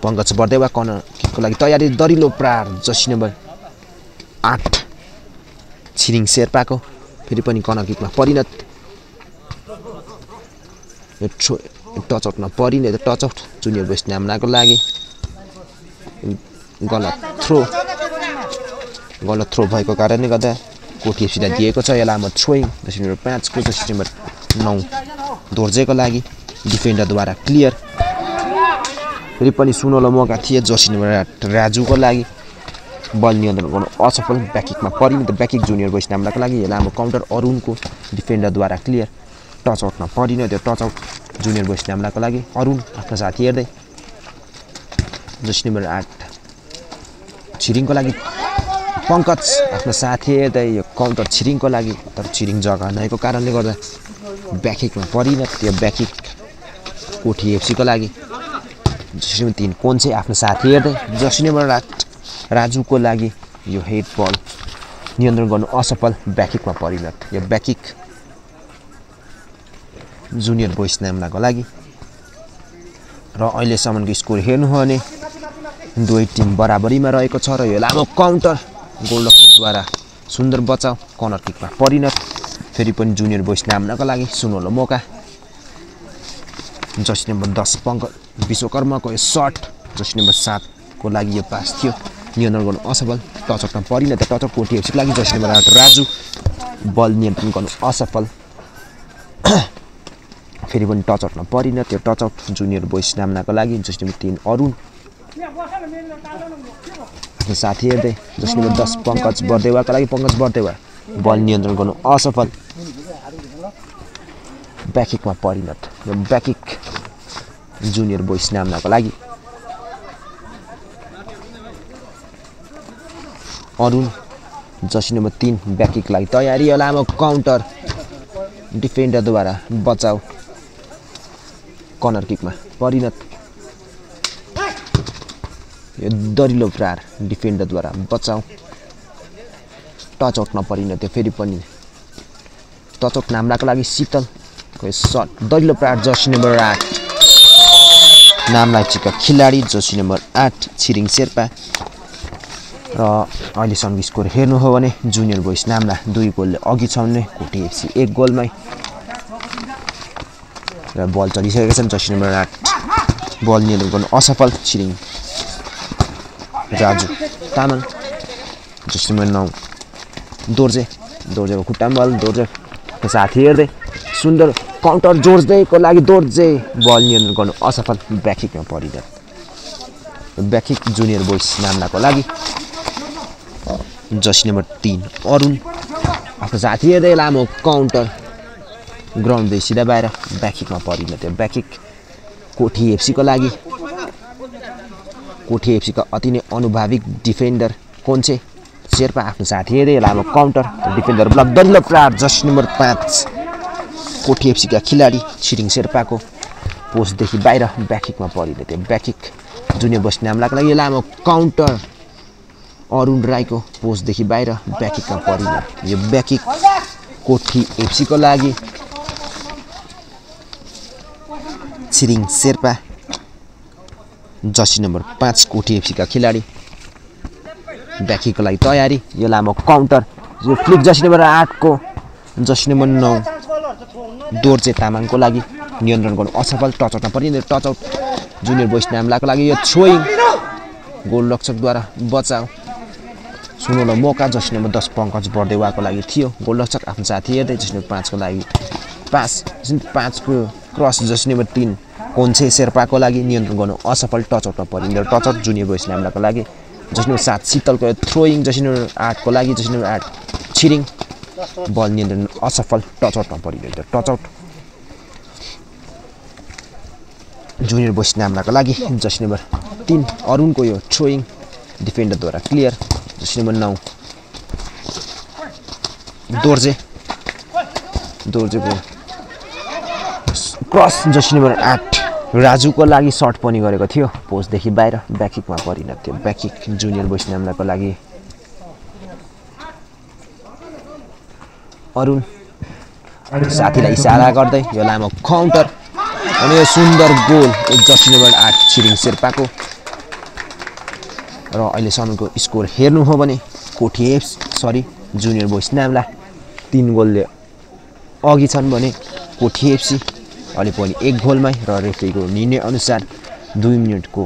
पंकज बर्देवा कर्नर किकको लागि तयारी दरिलो प्रहार जर्सी नम्बर 8 छिरिङ शेर्पाको फेरि पनि कर्नर किकमा परिणत यो टच आउटमा परिणत टच आउट जुनियर बोइस नाम्लाको लागि गलत थ्रो भएको कारणले गर्दा कोठी एफसीलाई दिएको छ यो लामो थ्रोइङ जर्सी नम्बर 5 को जर्सी नम्बर 9 दोर्जेको लागि डिफेन्डरद्वारा क्लियर फेरि पनि सुनौलो मौका थियो जर्सी नम्बर 8 राजुको लागि बल नियन्त्रण गर्नु असफल ब्याकिकमा परिणत ब्याकिक जुनियर बोइस नाम्लाको लागि यो लामो काउन्टर अरुणको डिफेन्डरद्वारा क्लियर टच आउटमा परिणत यो टच आउट जुनियर बोइस नाम्लाको लागि अरुण आफ्नो साथी हेर्दै जर्सी नम्बर 8 छिरिङको लागि पंकज आफ्नो साथी हेर्दै यो काउन्टर छिरिङको लागि तर छिरिङ जग्गा नभएको कारणले गर्दा ब्याकिकमा परिणत यो ब्याकिक कोठी एफसीको लागि जर्सी नम्बर 3 कोन्चे आफ्नो साथी हेर्दै जर्सी नम्बर 8 राजुको लागि यो हेड बल नियन्त्रण गर्नु असफल ब्याकिकमा परिणत यो ब्याकिक जुनियर बोइस नाम्लाको लागि र अहिलेसम्मको स्कोर हेर्नु हो भने दुवै टिम बराबरीमा रहेको छ र यो लामो काउन्टर गोलरक्षकद्वारा सुन्दर बचाउ कर्नर किकमा परिणत फेरि पनि जुनियर बोइस नाम्लाको लागि सुनौलो मौका जर्सी नम्बर 10 पंकज विश्वकर्माको यो सर्ट जर्सी नम्बर 7 को लागि यो पास थियो नियन्त्रण गर्नु असफल टच आउटमा परिणत टच आउट कोठी एफसीको लागि जर्सी नम्बर 8 राजु बल नियन्त्रण गर्नु असफल फेरि पनि टच आउटमा परिणत त्यो टच आउट जुनियर बोइस नाम्लाको लागि जर्सी नम्बर 3 अरुण साथी हेर्दै जर्सी नम्बर 10 पंकज बर्देवाको लागि पंकज बर्देवा बल नियन्त्रण गर्नु असफल ब्याकिकमा परिणत यो ब्याकिक जुनियर बोइस नाम्लाको लागि अरुण जर्सी नम्बर 3 ब्याकिक लागि तयारी यो लामो काउन्टर डिफेन्डरद्वारा बचाउ कर्नर किकमा परिणत यो दरिलो प्रहार डिफेन्डरद्वारा बचाउ टच आउटमा परिणत फेरि पनि टच आउट नाम्लाको लागि शीतलको सर्ट दरिलो प्रहार जर्सी नम्बर 8 नाम्लाचीका खेलाडी जर्सी नम्बर 8 छिरिङ शेर्पा र अहिलेसम्म स्कोर हेर्नु हो भने जुनियर बोइस नाम्ला 2 गोलले अघि छ भने कोठी एफसी 1 गोलमै र बल चलिसकेको छ जर्सी नम्बर 8 बल नियन्त्रण गर्नु असफल छिरिङ राजु तामाङ जर्सी नम्बर 9 दोर्जेको खुट्टामा बल दोर्जेको साथी हेर्दै सुन्दर काउन्टर जोर्जेको लागि दोर्जे बल नियन्त्रण गर्नु असफल ब्याकिकमा परिणत ब्याकिक जुनियर बोइस नाम्लाको लागि जर्सी नम्बर 3 अरुण आफ्नो साथी हेर्दै लामो काउन्टर ग्राउन्डदेखि सिधा बाहिर ब्याकिकमा परिणत ब्याकिक कोठी एफसीको लागि कोठी एफसीका अति नै अनुभविक डिफेन्डर कोन्चे शेर्पा आफ्नो साथी हेर्दै लामो काउन्टर डिफेन्डर ब्लक दरिलो प्रहार जर्सी नम्बर 5 कोठी एफसीका खेलाडी छिरिङ शेर्पाको पोस्टदेखि बाहिर ब्याकिकमा परिणत ब्याकिक जुनियर बोइस नाम्लाको लागि लामो काउन्टर अरुण राईको पोस्टदेखि बाहिर ब्याकिकमा परिणत यो ब्याकिक कोठी एफसीको लागि छिरिङ शेर्पा जर्सी नम्बर 5 कोठी एफसीका खेलाडी ब्याकिकको लागि तयारी यो लामो काउन्टर यो फ्लिक जर्सी नम्बर 8 को जर्सी नम्बर 9 दोर्जे तामाङको लागि नियन्त्रण गर्नु असफल टच आउटमा परिणत टच आउट जुनियर बोइस नाम्लाको लागि यो थ्रोइङ गोलरक्षकद्वारा बचाउ सुनौलो मौका जर्सी नम्बर 10 पंकज बर्देवाको लागि थियो गोलरक्षक आफ्नो साथी हेर्दै जर्सी नम्बर 5 को लागि पास जर्सी 5 को क्रस जर्सी नम्बर 3 कोन्चे शेर्पाको लागि नियन्त्रण गर्नु असफल टच आउटमा परिणत टच आउट जुनियर बोइस नाम्लाको लागि जर्सी नम्बर 7 शीतलको थ्रोइङ जर्सी नम्बर 8 को लागि जर्सी नम्बर 8 छिरिङ बल नियन्त्रण असफल टच आउटमा परिरहेको टच आउट जुनियर बोइज नाम्लाको लागि जर्सी नम्बर 3 अरुणको यो थ्रोइङ डिफेन्डरद्वारा क्लियर जर्सी नम्बर 9 दोर्जेको क्रस जर्सी नम्बर 8 राजुको लागि सर्ट पनि गरेको थियो पोस्टदेखि बाहिर ब्याककिकमा परिणत थियो ब्याककिक जुनियर बोइज नाम्लाको लागि अरुण साथीलाई इसारा गर्दै यो लामो काउन्टर अनि यो सुन्दर गोल जर्सी नम्बर 8 छिरिङ शेर्पाको र अहिलेसम्मको स्कोर हेर्नु हो भने कोठी जुनियर बोइज नाम्ला 3 गोलले अघि छन् भने कोठी एफसी अहिले पनि 1 गोलमै र रेफ्रीको निर्णय अनुसार 2 मिनेटको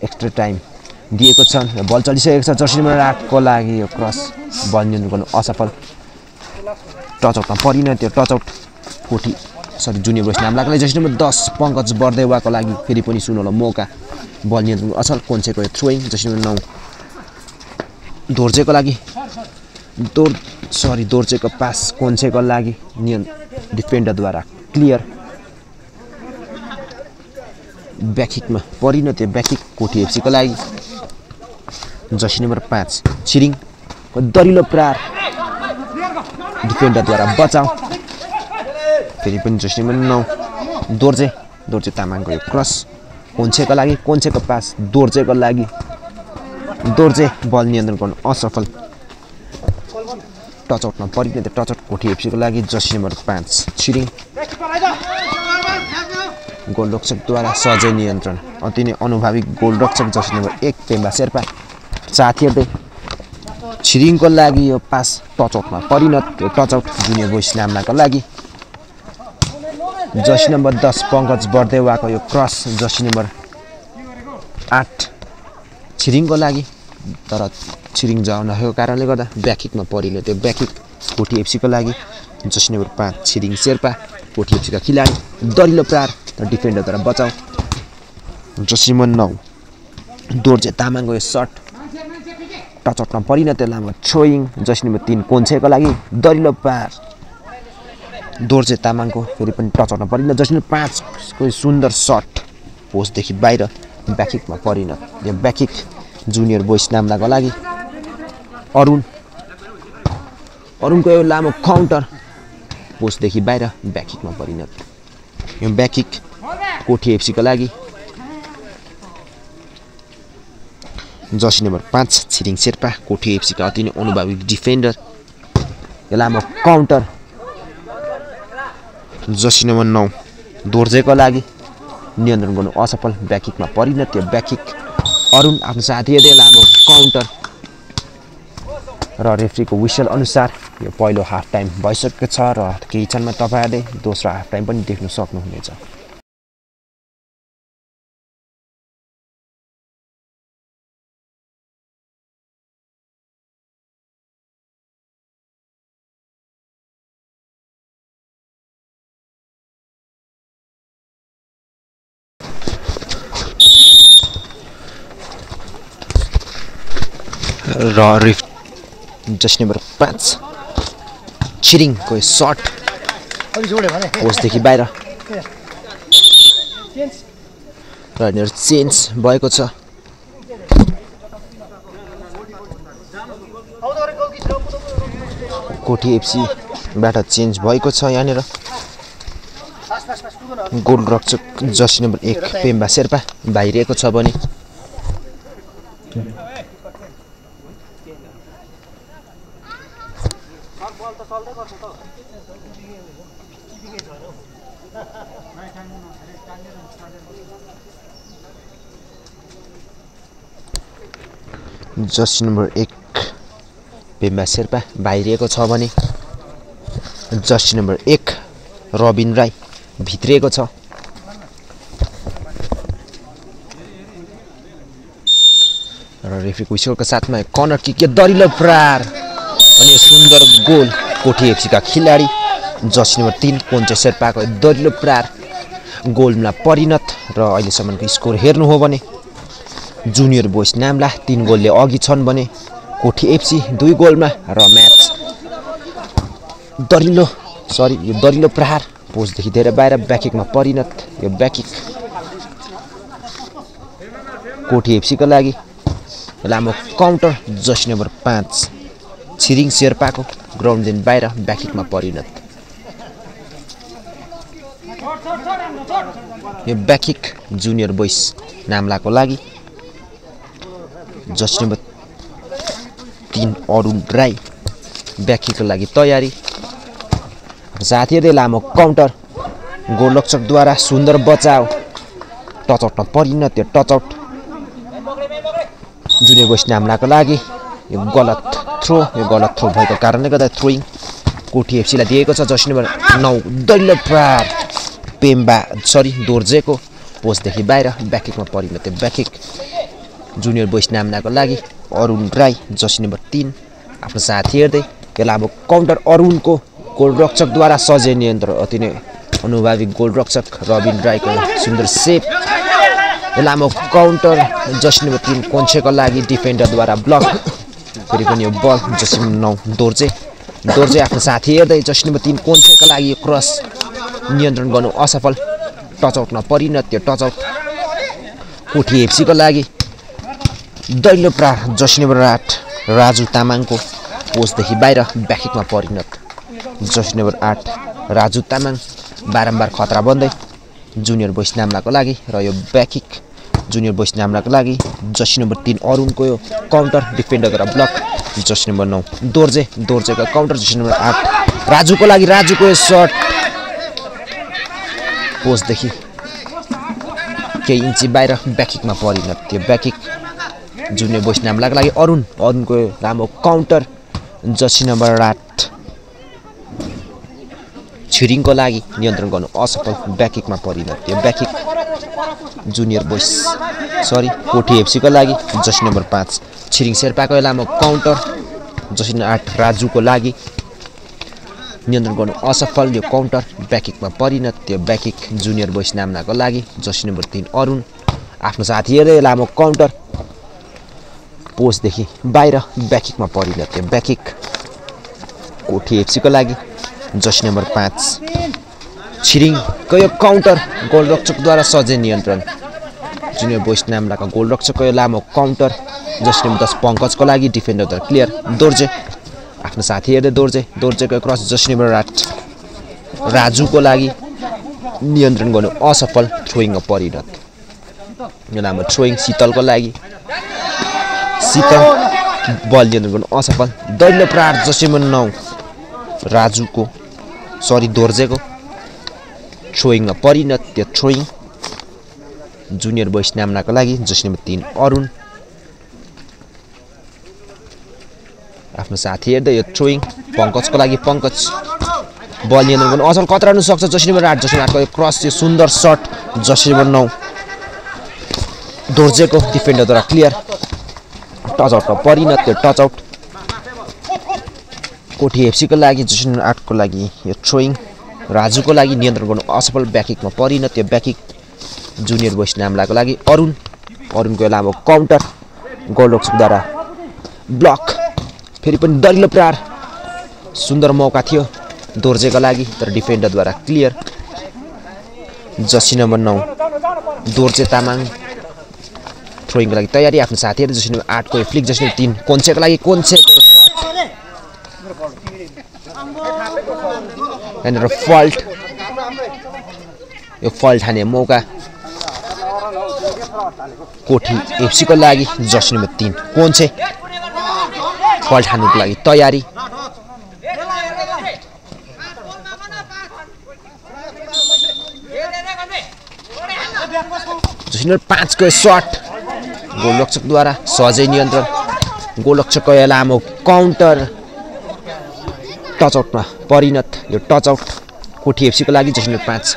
एक्स्ट्रा टाइम दिएको छ बल चलिसकेको छ जर्सी नम्बर 8 को लागि यो क्रस बल नियन्त्रण गर्नु असफल टच आउटमा परिणत त्यो टच आउट जुनियर बोइज नाम्लाको लागि जर्सी नम्बर 10 पंकज बर्देवाको लागि फेरि पनि सुनौलो मौका बल नियन्त्रण असल कोन्सेको थ्रोइङ जर्सी नम्बर 9 दोर्जेको लागि दोर्जेको पास कोन्सेको लागि डिफेन्डरद्वारा क्लियर ब्याककिकमा परिणत ब्याककिक कोठी एफसीको लागि जर्सी नम्बर 5 छिरिङको दरिलो प्रहार डिफेन्डरद्वारा बचाउ फेरि पनि जर्सी नम्बर 9 दोर्जे तामाङको यो क्रस कोन्सेको पास दोर्जेको लागि दोर्जे बल नियन्त्रण गर्नु असफल टच आउटमा परिणत टच आउट कोठी एफसीको लागि जर्सी नम्बर 5 छिरिङ गोलरक्षकद्वारा सहजै नियन्त्रण अति नै अनुभवी गोलरक्षक जर्सी नम्बर 1 पेम्बा शेर्पा साथ हेर्दै छिरिङको लागि यो पास टच आउटमा परिणत यो टच आउट जुनियर बोइज नाम्लाको लागि जर्सी नम्बर 10 पंकज बर्देवाको यो क्रस जर्सी नम्बर 8 छिरिङको लागि तर छिरिङ जाउन नभएको कारणले गर्दा ब्याककिकमा परिले त्यो ब्याककिक कोठी एफसीको लागि जर्सी नम्बर 5 छिरिङ शेर्पा कोठी एफसीका खेलाडी दरिलो प्रहार तर डिफेन्डरद्वारा बचाउ जर्सी नम्बर 9 दोर्जे तामाङको यो सर्ट टच आउटमा परिणत लामो थ्रोइङ जर्सी नम्बर 3 कोन्सेको लागि दरिलो प्रहार दोर्जे तामाङको फेरि पनि टच आउटमा परिणत जर्सी नम्बर 5 को सुन्दर सर्ट पोस्टदेखि बाहिर ब्याककिकमा परिणत यो ब्याककिक जुनियर बोइज नाम्लाको लागि अरुणको यो लामो काउन्टर पोस्टदेखि बाहिर ब्याककिकमा परिणत यो ब्याककिक कोठी एफसीको लागि जर्सी नम्बर 5 छिरिङ शेर्पा कोठी एफसीका अति नै अनुभवी डिफेन्डर यो लामो काउन्टर जर्सी नम्बर 9 दोर्जेको लागि नियन्त्रण गर्नु असफल ब्याककिकमा परिणत त्यो ब्याककिक अरुण आफ्नो साथीहरूले लामो काउन्टर र रेफ्रीको विसल अनुसार यो पहिलो हाफ टाइम भइसकेको छ र केही क्षणमा तपाईहरुले दोस्रो हाफ टाइम पनि देख्न सक्नुहुनेछ र जर्सी नम्बर 5 छिरिङको सर्ट पोस्टदेखि बाहिर र चेन्ज भएको छ कोठी एफसीबाट चेन्ज भएको छ यहाँनिर गोलरक्षक जर्सी नम्बर 1 पेम्बा शेर्पा बाहिरिएको छ भने जर्सी नम्बर 1 पेम्बा शेर्पा बाहिरिएको छ भने जर्सी नम्बर 1 रबिन राई भित्रिएको छ र रेफ्रीको विसलको साथमा कर्नर किक दरिलो प्रहार अनि सुन्दर गोल कोठी एफसीका खेलाडी जर्सी नम्बर 3 कोन्चे शेर्पाको दरिलो प्रहार गोलमा परिणत र अहिलेसम्मको स्कोर हेर्नु हो भने जुनियर बोइज नाम्ला 3 गोलले अघि छन् भने कोठी एफसी 2 गोलमा र म्याच दरिलो यो दरिलो प्रहार पोस्टदेखि धेरै बाहिर ब्याकिकमा परिणत यो ब्याकिक कोठी एफसीको लागि लामो काउन्टर जर्सी नम्बर 5 छिरिङ शेर्पाको ग्राउन्डदेखि बाहिर ब्याकिकमा परिणत यो ब्याकिक जुनियर बोइस नाम्लाको लागि जर्सी नम्बर 3 अरुण राई ब्याकिकको लागि तयारी साथीहरुले लामो काउन्टर गोलरक्षकद्वारा सुन्दर बचाव टचआउटमा परिणत त्यो टचआउट जुनियर बोइस नाम्लाको लागि यो गलत थ्रो भएको कारणले गर्दा थ्रोइङ कोठी एफसीलाई दिएको छ जर्सी नम्बर 9 दैलो प्रहार दोर्जेको पोस्टदेखि बाहिर ब्याकिकमा परिणत त्यो ब्याकिक जुनियर बोइस नाम्लाको लागि अरुण राई जर्सी नम्बर 3 आफ्नो साथी हेर्दै यो लामो काउन्टर अरुणको गोलरक्षकद्वारा सजै नियन्त्रण अति नै अनुभवी गोलरक्षक रबिन राईको सुन्दर सेभ यो लामो काउन्टर जर्सी नम्बर 3 कोन्छेको लागि डिफेन्डरद्वारा ब्लक फेरि पनि यो बल जर्सी नम्बर 9 दोर्जे आफ्नो साथी हेर्दै जर्सी नम्बर 3 कोन्छेको लागि यो क्रस नियन्त्रण गर्नु असफल टचआउटमा परिणत त्यो टचआउट कोठी एफसीको लागि दैलो प्रहार जर्सी नम्बर 8 राजु तामाङको पोस्टदेखि बाहिर ब्याकिकमा परिणत जर्सी नम्बर 8 राजु तामाङ बारम्बार खतरा बन्दै जुनियर बोइस नाम्लाको लागि र यो ब्याकिक जुनियर बोइस नाम्लाको लागि जर्सी नम्बर 3 अरुणको यो काउन्टर डिफेन्डरको ब्लक जर्सी नम्बर 9 दोर्जेको काउन्टर जर्सी नम्बर 8 राजुको लागि राजुको यो सर्ट पोस्टदेखि केही इन्ची बाहिर ब्याकिकमा परिणत त्यो ब्याकिक जुनियर बोइस नाम्लाको लागि अरुणको लामो काउन्टर जर्सी नम्बर 8 छिरिङको लागि नियन्त्रण गर्नु असफल ब्याकिकमा परिणत त्यो ब्याकिक जुनियर बोइस कोठी एफसीको लागि जर्सी नम्बर 5 छिरिङ शेर्पाको लामो काउन्टर जर्सी नम्बर 8 राजुको लागि नियन्त्रण गर्नु असफल यो काउन्टर ब्याकिकमा परिणत त्यो ब्याकिक जुनियर बोइस नाम्लाको लागि जर्सी नम्बर 3 अरुण आफ्नो साथीहरुले लामो काउन्टर पोस्टदेखि बाहिर ब्याकिकमा परिणत त्यो ब्याकिक कोठी एफसीको लागि जर्सी नम्बर 5 छिरिङको यो काउन्टर गोलरक्षकद्वारा सजै नियन्त्रण जुनियर बोइस नाम्लाको गोलरक्षकको यो लामो काउन्टर जर्सी नम्बर 10 पंकजको लागि डिफेन्डरद्वारा क्लियर दोर्जे आफ्नो साथीहरुले दोर्जेको क्रस जर्सी नम्बर 8 राजुको लागि नियन्त्रण गर्नु असफल थ्रोइङमा परिणत यो लामो थ्रोइङ शीतलको लागि शीतल बल नियन्त्रण गर्नु असफल दैलो प्रहार जर्सी नम्बर 9 राजुको दोर्जेको थ्रोइङमा परिणत त्यो थ्रोइङ जुनियर बोइस नाम्लाको लागि जर्सी नम्बर 3 अरुण आफ्नो साथी हेर्दै यो थ्रोइङ पंकजको लागि पंकज बल नियन्त्रण गर्नु असल खतरा हुन सक्छ जर्सी नम्बर 8 जर्सी नम्बर 8 को यो क्रस यो सुन्दर शट जर्सी नम्बर 9 दोर्जेको डिफेन्डरद्वारा क्लियर टचआउटमा परिणत त्यो टचआउट कोठी एफसीको लागि जर्सी नम्बर 8 को लागि यो थ्रोइङ राजुको लागि नियन्त्रण गर्नु असफल ब्याकिकमा परिणत त्यो ब्याकिक जुनियर बोइस नाम्लाको लागि अरुणको लामो काउन्टर गोलरक्षकद्वारा ब्लक फेरि पनि दरिलो प्रहार सुन्दर मौका थियो दोर्जेको लागि तर डिफेन्डरद्वारा clear jersey number 9 Dorje Tamang थ्रोइङको लागि तयारी आफ्नो साथीहरु जर्सी नम्बर 8 को फ्लिक जर्सी नम्बर 3 कोन्छेको लागि कोन्छेको यहाँनिर फल्ट हाने मौका कोठी एफसीको लागि जर्सी नम्बर 3 कोन्छे फल्ट हान्नुको लागि तयारी जर्सी नम्बर 5 को शट गोलरक्षकद्वारा सहजै नियन्त्रण गोलरक्षकको लामो काउन्टर टचआउटमा परिणत यो टचआउट कोठी एफसीको लागि जर्सी नम्बर 5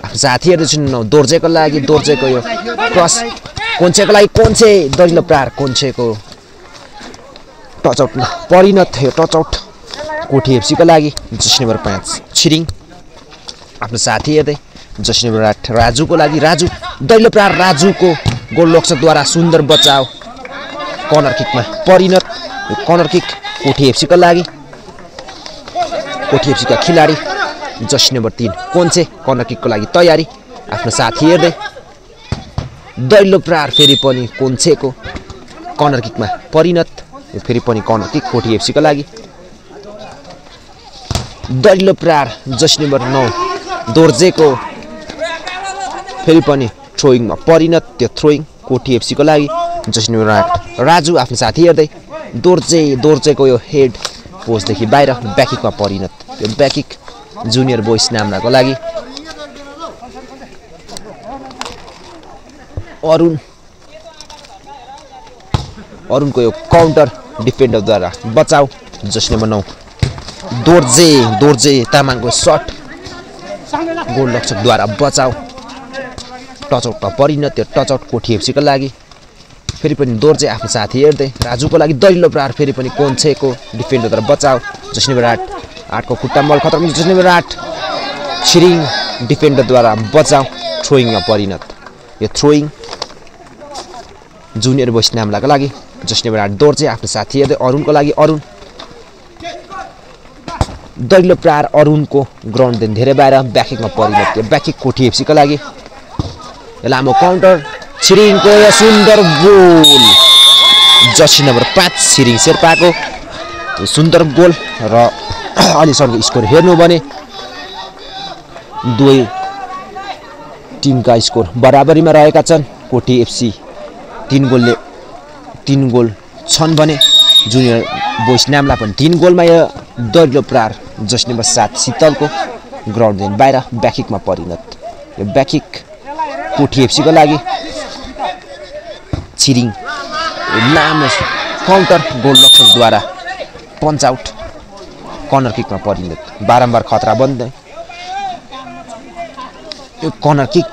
आफ्नो साथीहरु जर्सी नम्बर 9 दोर्जेको लागि दोर्जेको यो क्रस कोन्छेको लागि कोन्छे दरिलो प्रहार कोन्छेको टचआउटमा परिणत यो टचआउट कोठी एफसीको लागि जर्सी नम्बर 5 छिरिङ आफ्नो साथी हेर्दै जर्सी नम्बर 8 राजुको लागि राजु दैलो प्रहार राजुको गोलरक्षकद्वारा सुन्दर बचाव कर्नर किकमा परिणत यो कर्नर किक कोठी एफसीको लागि कोठी एफसी का खिलाडी जर्सी नम्बर 3 कोन्चे कर्नर किकको लागि तयारी आफ्नो साथी हेर्दै दैलो प्रहार फेरि पनि कोन्चेको कर्नर किकमा परिणत यो फेरि पनि कर्नर किक कोठी एफसी का लागि दैलो प्रहार जर्सी नम्बर 9 दोर्जेको फेरि पनि थ्रोइङमा परिणत त्यो थ्रोइङ कोठी एफसी को लागि जर्सी नम्बर 8 राजु आफ्नो साथी हेर्दै दोर्जेको यो हेड पोस्टदेखि बाहिर ब्याकिकमा परिणत त्यो ब्याकिक जुनियर बोइस नाम्नाको लागि अरुणको यो काउन्टर डिफेन्डरद्वारा बचाउ जर्सी नम्बर 9 दोर्जे तामाङको शट गोलरक्षकद्वारा बचाउ टचआउटमा परिणत त्यो टचआउट कोठी एफसीको लागि फेरि पनि दोर्जे आफ्नो साथी हेर्दै राजुको लागि दैलो प्रहार फेरि पनि कोन्चेको डिफेन्डरद्वारा बचाउ जर्सी नम्बर 8 को खुट्टा मल खतरा जर्सी नम्बर 8 छिरिङ डिफेन्डरद्वारा बचाउ थ्रोइङमा परिणत यो थ्रोइङ जुनियर बोइस नाम्लाको लागि जर्सी नम्बर 8 दोर्जे आफ्नो साथी हेर्दै अरुणको लागि अरुण दैलो प्रहार अरुणको ग्राउन्डदेखि धेरै बाहिर ब्याकिकमा परिणत त्यो ब्याकिक कोठी एफसीको लागि लामो काउन्टर छिरिङको सुन्दर गोल जर्सी नम्बर 5 छिरिङ शेर्पाको सुन्दर गोल र अहिलेसम्मको स्कोर हेर्नु भने दुवै टिमका स्कोर बराबरीमा रहेका छन् कोठी एफसी 3 गोल छन् भने जुनियर बोइस नाम्ला पनि 3 गोलमा यो दैलो प्रहार जर्सी नम्बर 7 शीतलको ग्राउन्डदेखि बाहिर ब्याकिकमा परिणत यो ब्याकिक कोठी एफसीको लागि छिरिङ लामो काउन्टर गोलरक्षकद्वारा पञ्च आउट कर्नर किकमा परिणत बारम्बार खतरा बन्दै यो कर्नर किक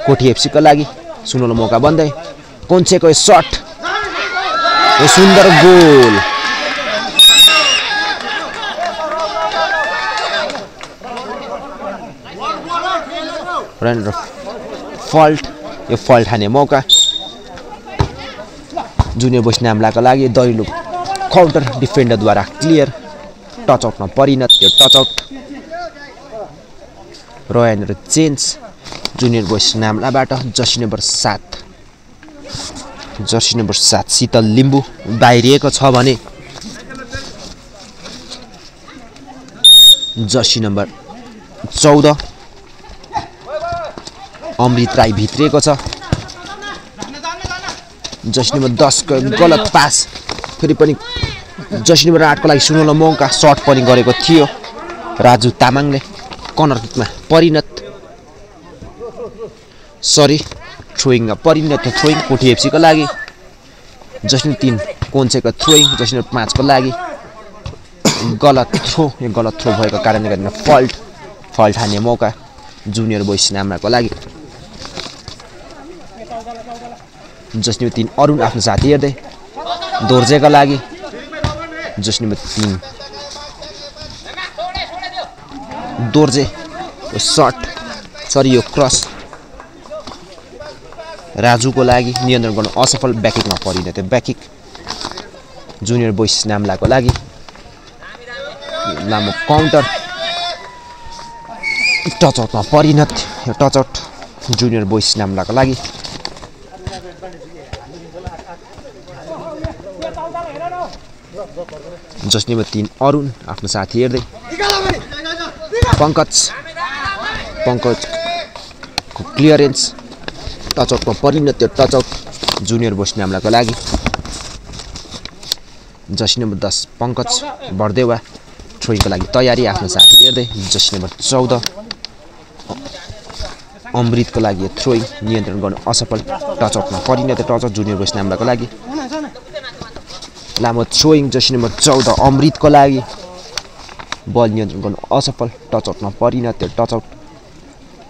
कोठी एफसीको लागि सुनौलो मौका बन्दै कोन्चेको यो शट यो सुन्दर गोल यो फल्ट हाने मौका जुनियर बोइस नाम्लाको लागि दैलो काउन्टर डिफेन्डरद्वारा क्लियर टचआउटमा परिणत यो टचआउट रोयन र चेन्ज जुनियर बोइस नाम्लाबाट जर्सी नम्बर 7 शीतल लिम्बू बाहिरिएको छ भने जर्सी नम्बर 14 अमृत राई भित्रिएको छ जर्सी नम्बर 10 को गलत पास फेरि पनि जर्सी नम्बर 8 को लागि सुनौलो मौका शट पनि गरेको थियो राजु तामाङले कर्नर किकमा परिणत थ्रोइङमा परिणत थ्रोइङ कोठी एफसी को लागि जर्सी नम्बर 3 कोन्चेको थ्रोइङ जर्सी नम्बर 5 को लागि गलत थ्रो भएको कारणले गर्दा फल्ट हान्ने मौका जुनियर बोइस नाम्लाको लागि जर्सी नम्बर 3 अरुण आफ्नो साथी हेर्दै दोर्जेको लागि जर्सी नम्बर 3 दोर्जे यो क्रस राजुको लागि नियन्त्रण गर्न असफल ब्याकिकमा परिणत ब्याकिक जुनियर बोइस नाम्लाको लागि लामो काउन्टर टचआउटमा परिणत यो टचआउट जुनियर बोइस नाम्लाको लागि जर्सी नम्बर 3 अरुण आफ्नो साथी हेर्दै पङ्कजको क्लियरेन्स टचआउटमा परिणत त्यो टचआउट जुनियर बोइस नाम्लाको लागि जर्सी नम्बर 10 पङ्कज बर्देवा थ्रोइङको लागि तयारी आफ्नो साथी हेर्दै जर्सी नम्बर 14 अमृतको लागि थ्रोइङ नियन्त्रण गर्न असफल टचआउटमा परिणत टचआउट जुनियर बोइस नाम्लाको लागि लामो थ्रोइङ जर्सी नम्बर 14 अमृतको लागि बल नियन्त्रण गर्न असफल टचआउटमा परिणत त्यो टचआउट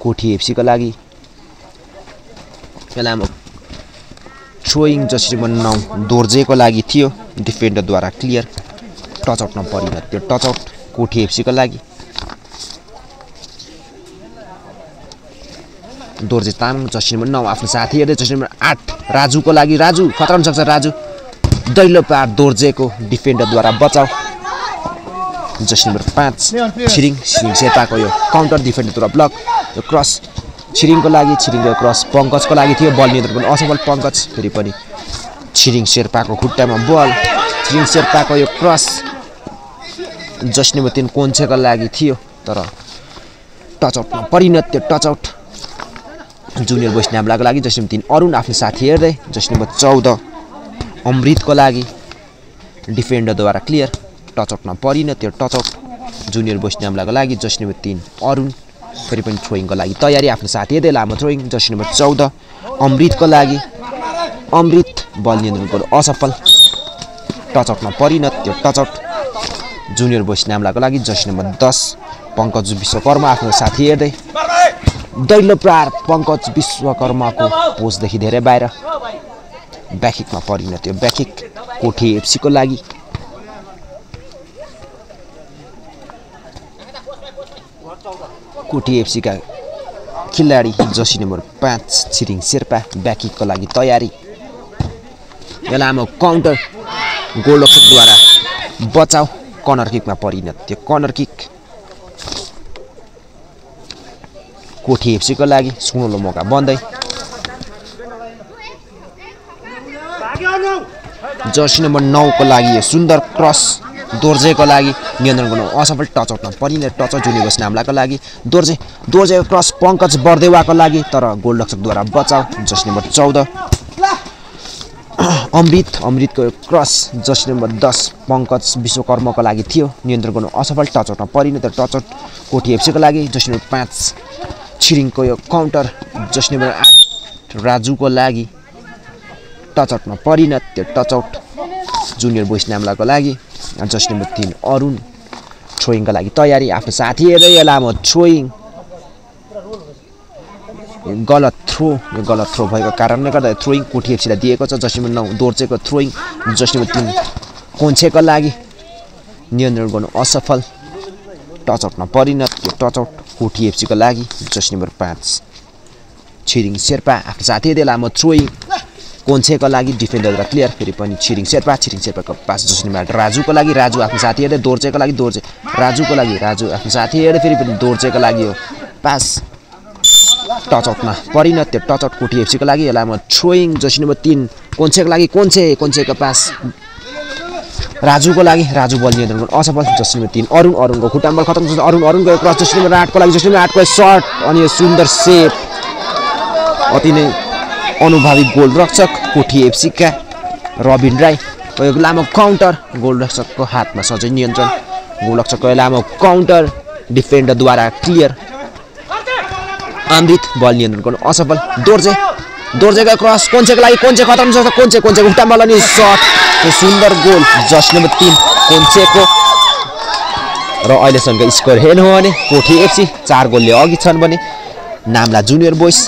कोठी एफसीको लागि लामो थ्रोइङ जर्सी नम्बर 9 दोर्जेको लागि थियो डिफेन्डरद्वारा क्लियर टचआउटमा परिणत त्यो टचआउट कोठी एफसीको लागि दोर्जे तामाङ जर्सी नम्बर 9 आफ्नो साथी हेर्दै जर्सी नम्बर 8 राजुको लागि राजु खतरा हुन सक्छ राजु दैलो प्रहार दोर्जेको डिफेन्डरद्वारा बचाउ जर्सी नम्बर 5 छिरिङ शेर्पाको यो काउन्टर डिफेन्डरद्वारा ब्लक यो क्रस छिरिङको लागि छिरिङको क्रस पंकजको लागि थियो बल नियन्त्रण गर्न असफल पंकज फेरि पनि छिरिङ शेर्पाको खुट्टामा बल छिरिङ शेर्पाको यो क्रस जर्सी नम्बर 3 कोन्सेको लागि थियो तर टच आउटमा परिणत त्यो टच आउट जुनियर बोइज नाम्लाको लागि जर्सी नम्बर 3 अरुण आफ्नो साथी हेर्दै जर्सी नम्बर 14 अमृतको लागि डिफेन्डरद्वारा क्लियर टच आउटमा परिणत त्यो टच आउट जुनियर बोइज नाम्लाको लागि जर्सी नम्बर 3 अरुण फेरि पनि थ्रोइङको लागि तयारी आफ्नो साथी हेर्दै लामो थ्रोइङ जर्सी नम्बर 14 अमृतको लागि अमृत बल नियन्त्रण गर्नु असफल टच आउटमा परिणत त्यो टच आउट जुनियर बोइज नाम्लाको लागि जर्सी नम्बर 10 पंकज विश्वकर्मा आफ्नो साथी हेर्दै दैलो प्रहार पंकज विश्वकर्माको पोस्टदेखि धेरै बाहिर ब्याकिकमा परिणत त्यो ब्याकिक कोठी एफसी को लागि कोठी एफसी का खेलाडी जर्सी नम्बर 5 छिरिङ शेर्पा ब्याकिकको लागि तयारी यो लामो काउन्टर गोलरक्षकद्वारा बचाउ कर्नर किकमा परिणत त्यो कर्नर किक कोठी एफसी को लागि सुनौलो मौका बन्दै जर्सी नम्बर 9 को लागि यो सुन्दर क्रस दोर्जेको लागि नियन्त्रण गर्नु असफल टच आउटमा परिणत टच आउट जुनियर बोइज नाम्लाको लागि दोर्जेको क्रस पंकज बर्देवाको लागि तर गोलरक्षकद्वारा बचाउ जर्सी नम्बर 14 अमृतको क्रस जर्सी नम्बर 10 पंकज विश्वकर्माको लागि थियो नियन्त्रण गर्नु असफल टच आउटमा परिणत टच आउट कोठी एफसी को लागि जर्सी नम्बर 5 छिरिङको यो काउन्टर जर्सी नम्बर 8 राजुको लागि टच आउटमा परिणत त्यो टच आउट जुनियर बोइज नाम्लाको लागि जर्सी नम्बर 3 अरुण थ्रोइङको लागि तयारी आफ्नो साथी हेर्दै यो लामो थ्रोइङ गलत थ्रो भएको कारणले गर्दा थ्रोइङ कोठी एफसीलाई दिएको छ जर्सी नम्बर 9 दोर्जेको थ्रोइङ जर्सी नम्बर 3 कोन्सेको लागि नियन्त्रण गर्नु असफल टच आउटमा परिणत त्यो टच आउट कोठी एफसी को लागि जर्सी नम्बर 5 छिरिङ शेर्पा आफ्नो साथी हेर्दै लामो थ्रोइङ कोन्सेको लागि डिफेन्डरद्वारा क्लियर फेरि पनि छिरिङ शेर्पाको पास जर्सी नम्बर 8 राजुको लागि राजु आफ्नो साथी हेर्दै दोर्जेको लागि राजुको लागि राजु आफ्नो साथी हेर्दै फेरि पनि दोर्जेको लागि यो पास टच आउटमा परिणत त्यो टच आउट कोठी एफसी को लागि लामो थ्रोइङ जर्सी नम्बर 3 कोन्सेको लागि कोन्सेको पास राजुको लागि राजु बल नियन्त्रण गर्न असफल जर्सी नम्बर 3 अरुणको खुट्टामा बल खतम अरुणको क्रस जर्सी नम्बर 8 को लागि जर्सी नम्बर 8 को शट अनि यो सुन्दर सेभ अति नै अनुभवी गोलरक्षक कोठी एफसी का रबिन राई यो लामो काउन्टर गोलरक्षकको हातमा सजै नियन्त्रण गोलरक्षकको लामो काउन्टर डिफेन्डरद्वारा क्लियर अमृत बल नियन्त्रण गर्न असफल दोर्जेको क्रस कोन्सेको लागि कोन्से खतम छ कोन्सेको खुट्टामा बल अनि शट त्यो सुन्दर गोल जर्सी नम्बर 3 कोन्सेको र अहिलेसम्मको स्कोर हेर्नु हो भने कोठी एफसी 4 गोलले अघि छन् भने नाम्ला जुनियर बोइज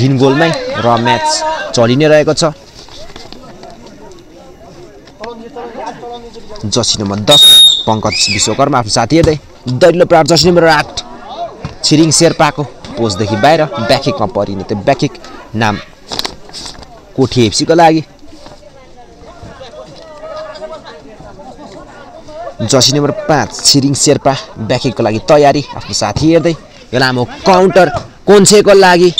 3 गोलमै र म्याच चलि नै रहेको छ जर्सी नम्बर 10 पंकज विश्वकर्मा आफ्नो साथी हेर्दै दैलो प्रहार जर्सी नम्बर 8 छिरिङ शेर्पाको पोस्टदेखि बाहिर ब्याकिकमा परिणत त्यो ब्याकिक नाम कोठी एफसी को लागि जर्सी नम्बर 5 छिरिङ शेर्पा ब्याकिकको लागि तयारी आफ्नो साथी हेर्दै यो लामो काउन्टर कोन्सेको लागि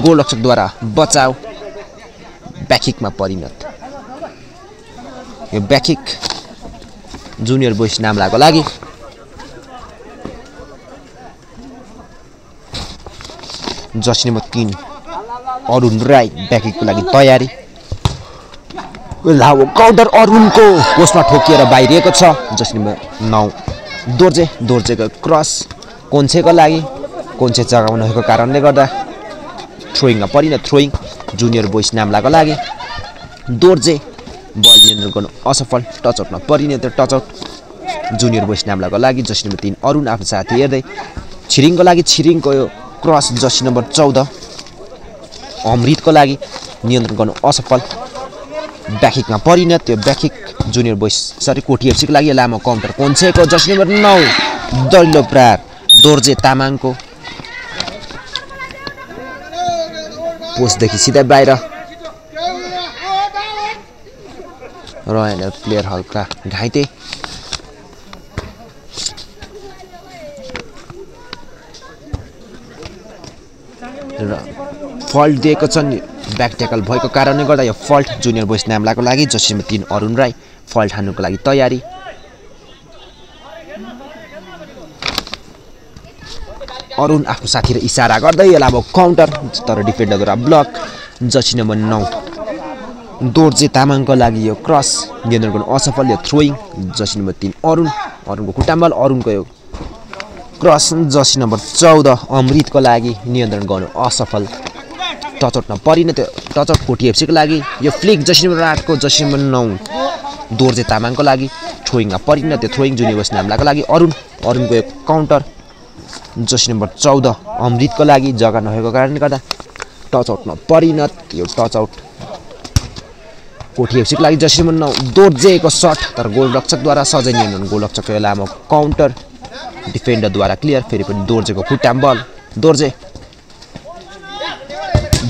गोलरक्षकद्वारा बचाउ ब्याकिकमा परिणत यो ब्याकिक जुनियर बोइज नाम्लाको लागि जर्सी नम्बर 3 अरुण राई ब्याकिकको लागि तयारी लामो काउन्टर अरुणको पोस्टमा ठोकिएर बाहिरिएको छ जर्सी नम्बर 9 दोर्जेको क्रस कोन्सेको लागि कोन्से जगाउन भएको कारणले गर्दा थ्रोइङमा परिणत थ्रोइङ जुनियर बोइज नाम्लाको लागि दोर्जे बल नियन्त्रण गर्नु असफल टच आउटमा परिणत टच आउट जुनियर बोइज नाम्लाको लागि जर्सी नम्बर 3 अरुण आफ्नो साथी हेर्दै छिरिङको लागि छिरिङको यो क्रस जर्सी नम्बर 14 अमृतको लागि नियन्त्रण गर्नु असफल ब्याकिकमा परिणत त्यो ब्याकिक जुनियर बोइज कोठी एफसी को लागि लामो काउन्टर कोन्सेको जर्सी नम्बर 9 दैलो प्रहार दोर्जे तामाङको पोस्टदेखि सिधै बाहिर रहेन प्लेयर हल्का घाइते र फल्ट दिएको छ नि ब्याक ट्याकल भएको कारणले गर्दा यो फल्ट जुनियर बोइज नाम्लाको लागि jersey number 3 Arun Rai foul हान्नुको लागि तयारी अरुण आफ्नो साथीले इशारा गर्दै यसलाई अब काउन्टर तर डिफेन्डरद्वारा ब्लक जर्सी नम्बर 9 दोर्जे तामाङको लागि यो क्रस नियन्त्रण गर्नु असफल यो थ्रोइङ जर्सी नम्बर 3 अरुणको खुट्टामा अरुणको यो क्रस जर्सी नम्बर 14 अमृतको लागि नियन्त्रण गर्नु असफल टचआउटमा परिणत टचआउट कोटी एफसीको लागि यो फ्लिक जर्सी नम्बर 8 को जर्सी नम्बर 9 दोर्जे तामाङको लागि थ्रोइङमा परिणत त्यो थ्रोइङ जुनियर बोइज नाम्लाको लागि अरुणको यो काउन्टर जर्सी नम्बर 14 अमृतको लागि जग्गा नभएको कारणले गर्दा टचआउटमा परिणत यो टचआउट कोठी एफसीको लागि जर्सी नम्बर 9 दोर्जेको शट तर गोलरक्षकद्वारा सजै नियन्त्रण गोलरक्षकको लामो काउन्टर डिफेन्डरद्वारा क्लियर फेरि पनि दोर्जेको खुट्टामा बल दोर्जे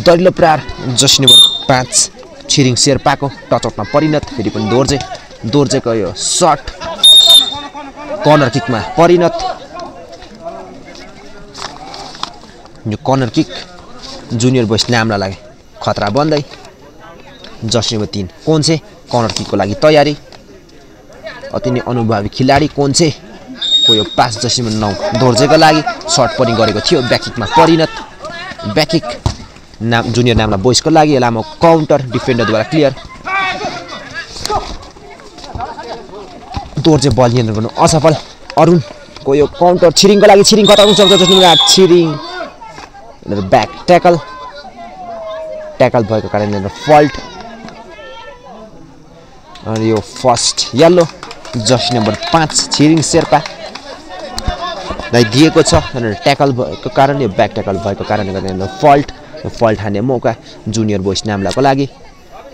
दरिलो प्रहार जर्सी नम्बर 5 छिरिङ शेर्पाको टचआउटमा परिणत फेरि पनि दोर्जेको यो शट कर्नर किकमा परिणत यो कर्नर किक जुनियर बोइज नाम्लालाई खतरा बन्दै जर्सी नम्बर 3 कोन्से कर्नर किकको लागि तयारी अति नै अनुभवी खेलाडी कोन्से को यो पास जर्सी नम्बर 9 दोर्जेको लागि सर्ट पनि गरेको थियो ब्याक किकमा परिणत ब्याक किक जुनियर नाम्ला बोइजको लागि लामो काउन्टर डिफेन्डरद्वारा क्लियर दोर्जे बल नियन्त्रण गर्नु असफल अरुणको यो काउन्टर छिरिङको लागि छिरिङ खतरा हुन सक्छ jersey number 8 Chhiring back tackle भएको कारणले फल्ट अनि यो first yellow jersey number 5 Chhiring शेर्पालाई दिएको छ ट्याकल भएको कारण यो ब्याक ट्याकल भएको कारणले गर्दा फल्ट हान्ने मौका जुनियर बोइज नाम्लाको लागि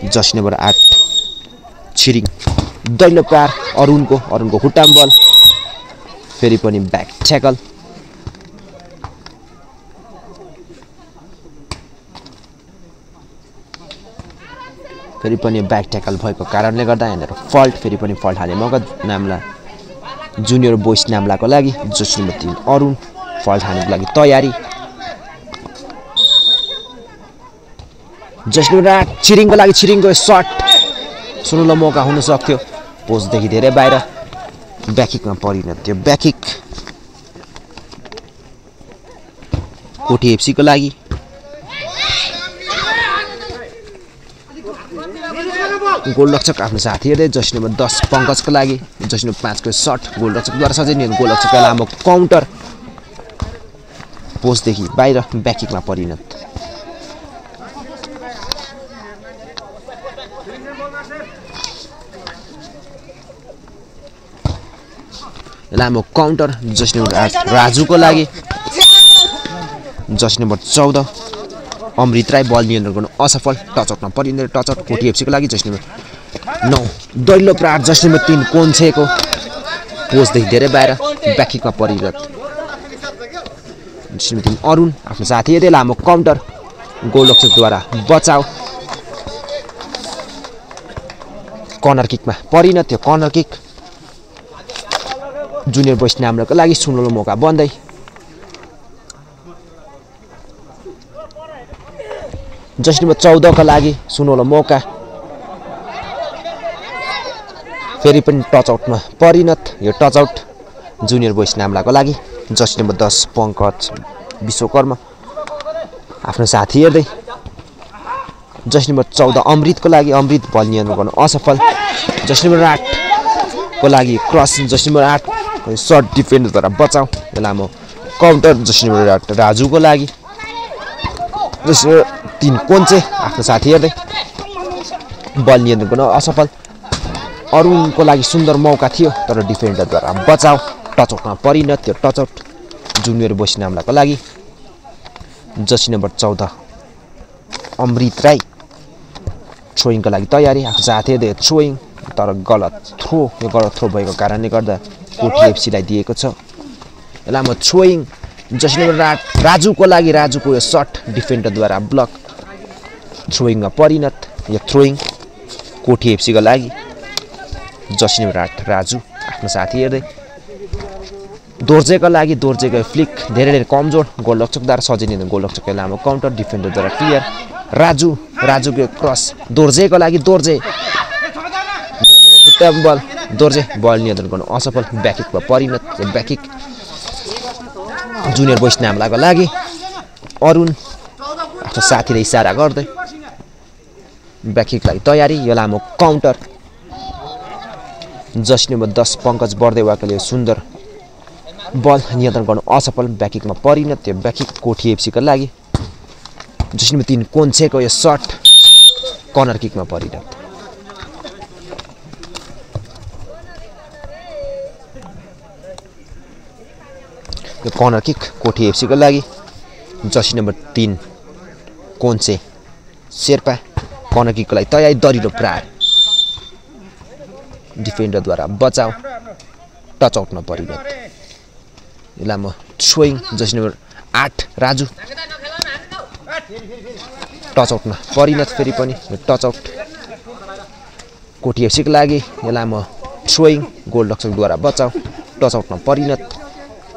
जर्सी नम्बर 8 छिरिङ दैलो प्रहार अरुणको खुट्टामा बल फेरि पनि ब्याक ट्याकल फेरि पनि ब्याक ट्याकल भएको कारणले गर्दा यहाँनिर फल्ट फेरि पनि फल्ट हाने मौका नाम्ला जुनियर बोइज नाम्लाको लागि जर्सी नम्बर 3 अरुण फल्ट हान्नुको लागि तयारी जर्सी नम्बर 8 छिरिङको लागि छिरिङको शट सुनुलो मौका हुन सक्थ्यो पोस्टदेखि धेरै बाहिर ब्याक किकमा परिणत त्यो ब्याक किक कोठी एफसीको लागि गोलरक्षक आफ्नो साथी हेर्दै जर्सी नम्बर 10 पंकजको लागि जर्सी नम्बर 5 को शट गोलरक्षकद्वारा सजै नियन्त्रण गोलरक्षकको लामो काउन्टर पोस्टदेखि बाहिर ब्याक किकमा परिणत लामो काउन्टर जर्सी नम्बर 8 राजुको लागि जर्सी नम्बर 14 अमृत राई बल नियन्त्रण गर्नु असफल टचआउटमा परिणत टचआउट कोठी एफसीको लागि जर्सी नम्बर 9 दैलो प्रहार जर्सी नम्बर 3 कोन्सेको पोस्टदेखि धेरै बाहिर ब्याक किकमा परिणत जर्सी नम्बर 3 अरुण आफ्नो साथीले लामो काउन्टर गोलरक्षकद्वारा बचाउ कर्नर किकमा परिणत त्यो कर्नर किक जुनियर बोइज नाम्लाको लागि सुनौलो मौका बन्दै जर्सी नम्बर 14 को लागि सुनौलो मौका फेरि पनि टचआउटमा परिणत यो टचआउट जुनियर बोइज नाम्लाको लागि जर्सी नम्बर 10 पंकज विश्वकर्मा आफ्नो साथी हेर्दै जर्सी नम्बर 14 अमृतको लागि अमृत बल नियन्त्रण गर्न असफल जर्सी नम्बर 8 को लागि क्रस जर्सी नम्बर 8 शट डिफेन्डरद्वारा बचाउ लामो काउन्टर जर्सी नम्बर 8 राजुको लागि जर्सी नम्बर 3 कोन्चे आफ्नो साथी हेर्दै बल नियन्त्रण गर्न असफल अरुणको लागि सुन्दर मौका थियो तर डिफेन्डरद्वारा बचाउ टचआउटमा परिणत त्यो टचआउट जुनियर बोइज नाम्लाको लागि जर्सी नम्बर 14 अमृत राई थ्रोइङको लागि तयारी आफ्नो साथी हेर्दै थ्रोइङ तर गलत थ्रो भएको कारणले गर्दा कोठी एफसीलाई दिएको छ लामो थ्रोइङ जर्सी नम्बर 8 राजुको लागि राजुको यो शट डिफेन्डरद्वारा ब्लक थ्रोइङमा परिणत यो थ्रोइङ कोठी एफसीको लागि जर्सी नम्बर 8 राजु आफ्नो साथी हेर्दै दोर्जेका लागि दोर्जेको फ्लिक धेरै कमजोर गोलरक्षकद्वारा सजिने गोलरक्षकको लामो काउन्टर डिफेन्डरद्वारा क्लियर राजुको क्रस दोर्जेको लागि दोर्जेको खुट्टा बल दोर्जे बल नियन्त्रण गर्नु असफल ब्याकिकमा परिणत ब्याकिक जुनियर बोइस नामलाको लागि अरुण आफ्नो साथीले इसारा गर्दै ब्याकिक लागि तयारी यो लामो काउन्टर जर्सी नम्बर 10 पंकज बर्देवाकाले सुन्दर बल नियन्त्रण गर्नु असफल ब्याकिकमा परिणत यो ब्याकिक कोठी एफसीका लागि जर्सी नम्बर 3 कोन्सेको यो शट कर्नर किकमा परिणत यो कर्नर किक कोठी एफसीको लागि जर्सी नम्बर 3 कोन्से शेर्पा कर्नर किकको लागि तयारी दरिलो प्रहार डिफेन्डरद्वारा बचाउ टच आउटमा परिणत यो लामो throwing jersey number 8 Raju touch आउटमा परिणत फेरि पनि यो टच आउट कोठी एफसीको लागि यो लामो थ्रोइङ गोलरक्षकद्वारा बचाउ टच आउटमा परिणत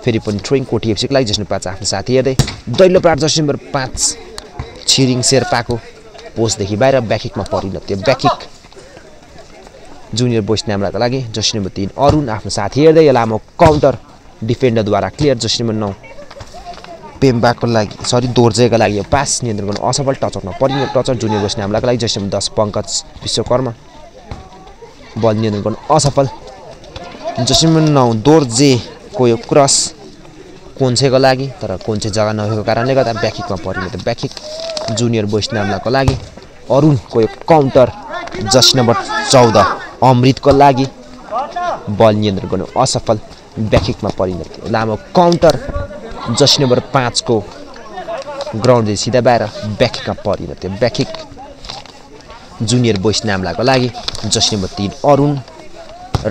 फेरि पनि थ्रोइङ कोठी एफसीको लागि जर्सी नम्बर 5 आफ्नो साथी हेर्दै दैलो प्रहार जर्सी नम्बर 5 छिरिङ शेर्पाको पोस्टदेखि बाहिर ब्याकिकमा परिणत यो ब्याकिक जुनियर बोइस नामलाको लागि जर्सी नम्बर 3 अरुण आफ्नो साथी हेर्दै यो लामो काउन्टर डिफेन्डरद्वारा क्लियर जर्सी नम्बर 9 पेम्बाको लागि दोर्जेको लागि यो पास नियन्त्रण गर्नु असफल टच आउटमा परिणत टच आउट जुनियर बोइस नामलाको लागि जर्सी नम्बर 10 पंकज विश्वकर्मा बल नियन्त्रण गर्नु असफल जर्सी नम्बर 9 दोर्जेको यो क्रस कोन्सेको लागि तर कोन्से जग्गा नभएको कारणले गर्दा ब्याकिकमा परिणत ब्याकिक जुनियर बोइस नामलाको लागि अरुणको यो काउन्टर जर्सी नम्बर 14 अमृतको लागि बल नियन्त्रण गर्नु असफल ब्याकिकमा परिणत लामो काउन्टर जर्सी नम्बर 5 को ग्राउन्डदेखि सिधा बाहिर ब्याकिकमा परिणत ब्याकिक जुनियर बोइस नामलाको लागि जर्सी नम्बर 3 अरुण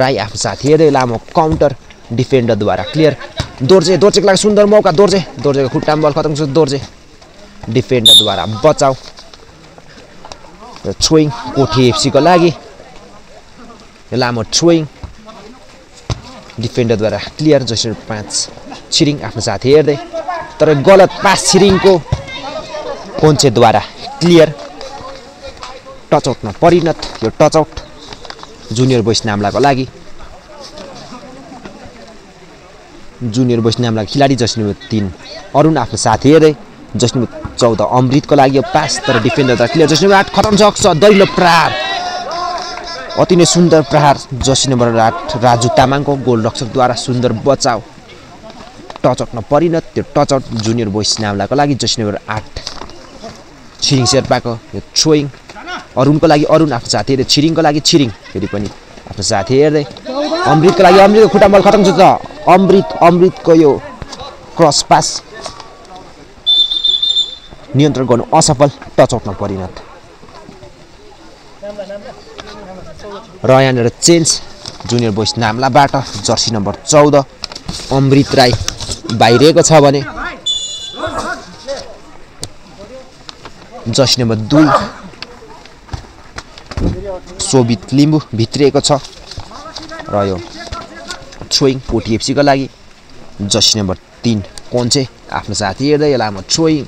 राई आफ्नो साथी हेर्दै लामो काउन्टर डिफेन्डरद्वारा क्लियर दोर्जेको लागि सुन्दर मौका दोर्जेको खुट्टामा बल खतम छ दोर्जे डिफेन्डरद्वारा बचाउ र थ्रोइङ कोठी एफसीको लागि यो लामो थ्रोइङ डिफेन्डरद्वारा क्लियर जर्सी नम्बर 5 छिरिङ आफ्नो साथी हेर्दै तर गलत पास छिरिङको कोन्चेद्वारा क्लियर टच आउटमा परिणत यो टच आउट जुनियर बोइस नामलाको लागि जुनियर बोइस नामलाको खेलाडी जर्सी नम्बर 3 अरुण आफ्नो साथी हेर्दै जर्सी नम्बर 14 अमृतको लागि यो पास तर डिफेन्डरद्वारा क्लियर जर्सी नम्बर 8 खतम सक्छ दैलो प्रहार अति नै सुन्दर प्रहार जर्सी नम्बर 8 राजु तामाङको गोलरक्षकद्वारा सुन्दर बचाउ टच आउटमा परिणत त्यो टच आउट जुनियर बोइस नामलाको लागि जर्सी नम्बर 8 छिरिङ शेर्पाको यो थ्रोइङ अरुणको लागि अरुण आफ्नो साथी हेर्दै छिरिङको लागि छिरिङ फेरि पनि आफ्नो साथी हेर्दै अमृतको लागि अमृतको खुट्टा बल खतम छ अमृतको यो क्रस पास नियन्त्रण गर्नु असफल टच आउटमा परिणत र यहाँनिर चेन्ज जुनियर बोइस नामलाबाट जर्सी नम्बर 14 अमृत राई बाहिरिएको छ भने जर्सी नम्बर 2 सोभित लिम्बू भित्रिएको छ र यो थ्रोइङ कोठी एफसीको लागि जर्सी नम्बर 3 कोन्चे आफ्नो साथी हेर्दै यो लामो थ्रोइङ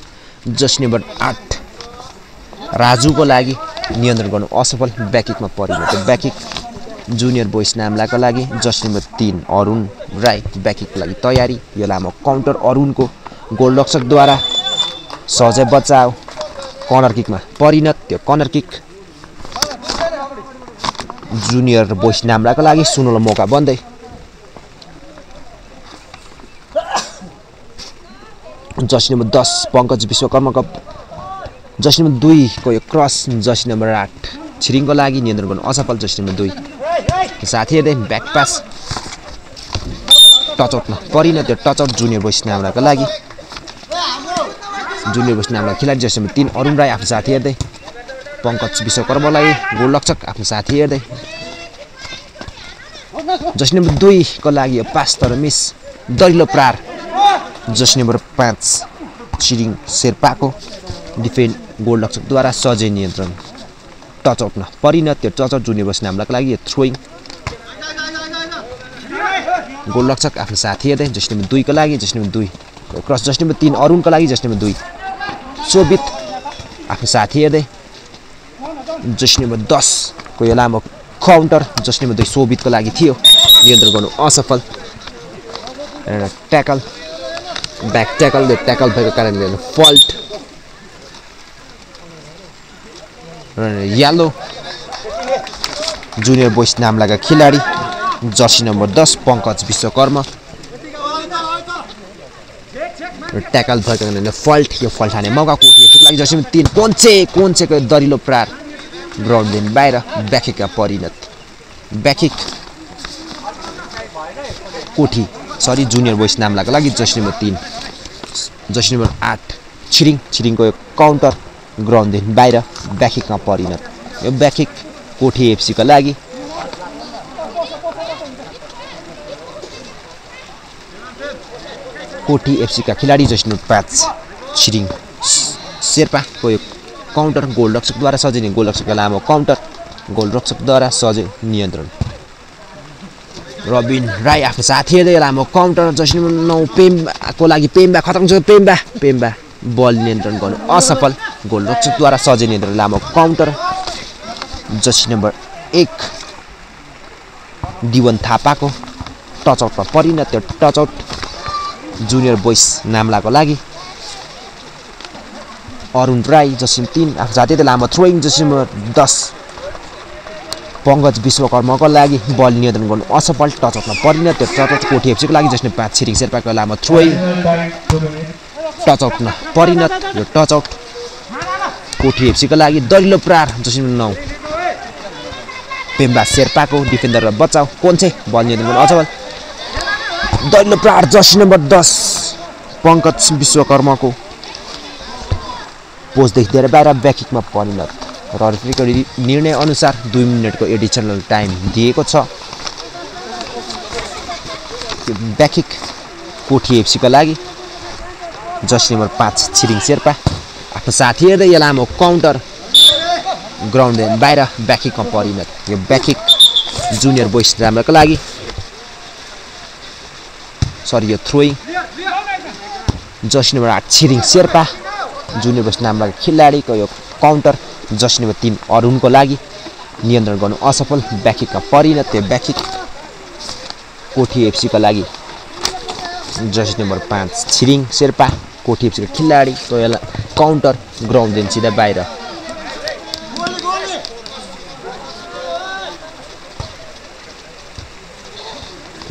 जर्सी नम्बर 8 राजुको लागि नियन्त्रण गर्नु असफल ब्याकिकमा परिणत ब्याकिक जुनियर बोइस नामलाको लागि जर्सी नम्बर 3 अरुण राई ब्याकिकको लागि तयारी यो लामो काउन्टर अरुणको गोलरक्षकद्वारा सहजै बचाउ कर्नर किकमा परिणत त्यो कर्नर किक जुनियर बोइस नामलाको लागि सुनौलो मौका बन्दै जर्सी नम्बर 10 पंकज विश्वकर्माको जर्सी नम्बर 2 को यो क्रस जर्सी नम्बर 8 छिरिङको लागि नियन्त्रण गर्नु असफल जर्सी नम्बर 2 साथी हेर्दै ब्याक पास टच आउटमा परिणत त्यो टच आउट जुनियर बोइस नामलाको लागि जुनियर बोइस नामलाको खेलाडी जर्सी नम्बर 3 अरुण राई आफ्नो साथी हेर्दै पंकज विश्वकर्मालाई गोलरक्षक आफ्नो साथी हेर्दै जर्सी नम्बर 2 को लागि यो पास तर मिस दैलो प्रहार जर्सी नम्बर 5 छिरिङ शेर्पाको डिफेन्ड गोलरक्षकद्वारा सहजै नियन्त्रण टच आउटमा परिणत त्यो टच आउट जुनियर बोइस नामलाको लागि यो थ्रोइङ गोलरक्षक आफ्नो साथी हेर्दै जर्सी नम्बर 2 को लागि jersey number 2 cross jersey number 3 अरुणको लागि जर्सी नम्बर 2 शोभित आफ्नो साथी हेर्दै जर्सी नम्बर 10 को यो लामो काउन्टर जर्सी नम्बर 2 शोभितको लागि थियो नियन्त्रण गर्नु असफल ट्याकल ब्याक ट्याकल भएको कारणले फल्ट येलो जुनियर बोइज नामलाका खेलाडी Jersey number 10 Pankaj Vishwakarma tackle भएको कारणले फल्ट यो फल्ट हाने मौका कोठी एफसीको लागि जर्सी नम्बर 3 कोन्चेको दरिलो प्रहार ग्राउन्डदेखि बाहिर ब्याकिकका परिणत ब्याकिक कोठी जुनियर बोइज नामलाका लागि जर्सी नम्बर 3 जर्सी नम्बर 8 छिरिङको यो काउन्टर ग्राउन्डदेखि बाहिर ब्याकिकमा परिणत यो ब्याकिक कोठी एफसीको लागि कोठी एफसीका खेलाडी जर्सी नम्बर 5 छिरिङ शेर्पाको यो काउन्टर गोलरक्षकद्वारा सजिने गोलरक्षकको लामो काउन्टर गोलरक्षकद्वारा सजे नियन्त्रण रबिन राई आफ्नो साथी हेर्दै लामो काउन्टर जर्सी नम्बर 9 पेम्बाको लागि पेम्बा खतरनाक छ पेम्बा बल नियन्त्रण गर्नु असफल गोलरक्षकद्वारा सजे नियन्त्रण लामो काउन्टर जर्सी नम्बर 1 दिवन थापाको टचआउटमा परिणत त्यो टचआउट जुनियर बोइज नामलाको लागि अरुण राई जर्सी नम्बर 3 आफ्नो साथी लामो थ्रोइङ जर्सी नम्बर 10 पंकज विश्वकर्माको लागि बल नियन्त्रण गर्नु असफल टचआउटमा परिणत त्यो टचआउट कोठी एफसीको लागि जर्सी नम्बर 5 छिरिङ शेर्पाको लामो थ्रोइङ टचआउटमा परिणत यो टचआउट कोठी एफसीको लागि दरिलो प्रहार जर्सी नम्बर 9 पेम्बा शेर्पाको डिफेन्डरमा बचाउ कोन्चे बल नियन्त्रण गर्नु असफल दरिलो प्रहार जर्सी नम्बर 10 पंकज विश्वकर्माको पोस्टदेखि धेरै बाहिर ब्याकिकमा परिणत रेफ्रीको निर्णय अनुसार 2 मिनेटको एडिसनल टाइम दिएको छ ब्याकिक कोठी एफसीको लागि जर्सी नम्बर 5 छिरिङ शेर्पा आफ्नो साथी हेर्दै यो लामो काउन्टर ग्राउन्डदेखि बाहिर ब्याकिकमा परिणत यो ब्याकिक जुनियर बोइज नामलाको लागि यो throwing jersey number 8 Chhiring Sherpa junior boys नामलाको खेलाडीको यो काउन्टर जर्सी नम्बर 3 अरुणको लागि नियन्त्रण गर्नु असफल ब्याकिकमा परिणत त्यो ब्याकिक कोठी एफसीको लागि जर्सी नम्बर 5 छिरिङ शेर्पा कोठी एफसीको खेलाडीको यो काउन्टर ग्राउन्डदेखि सिधा बाहिर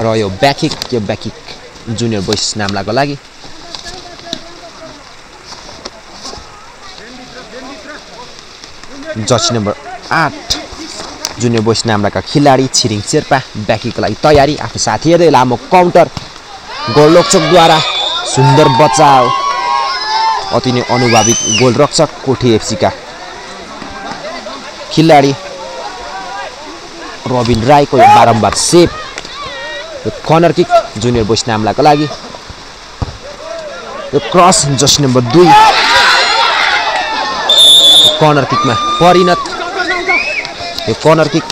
र यो ब्याकिक जुनियर बोइज नामलाको लागि जर्सी नम्बर 8 जुनियर बोइज नामलाका खेलाडी छिरिङ शेर्पा ब्याकिकको लागि तयारी आफ्नो साथी हेर्दै लामो काउन्टर गोलरक्षकद्वारा सुन्दर बचाउ अति नै अनुभवी गोलरक्षक कोठी एफसीका खेलाडी रबिन राईको यो बारम्बार सेभ यो कर्नर किक जुनियर बोइज नामलाको लागि यो क्रस जर्सी नम्बर 2 कर्नर किकमा परिणत यो कर्नर किक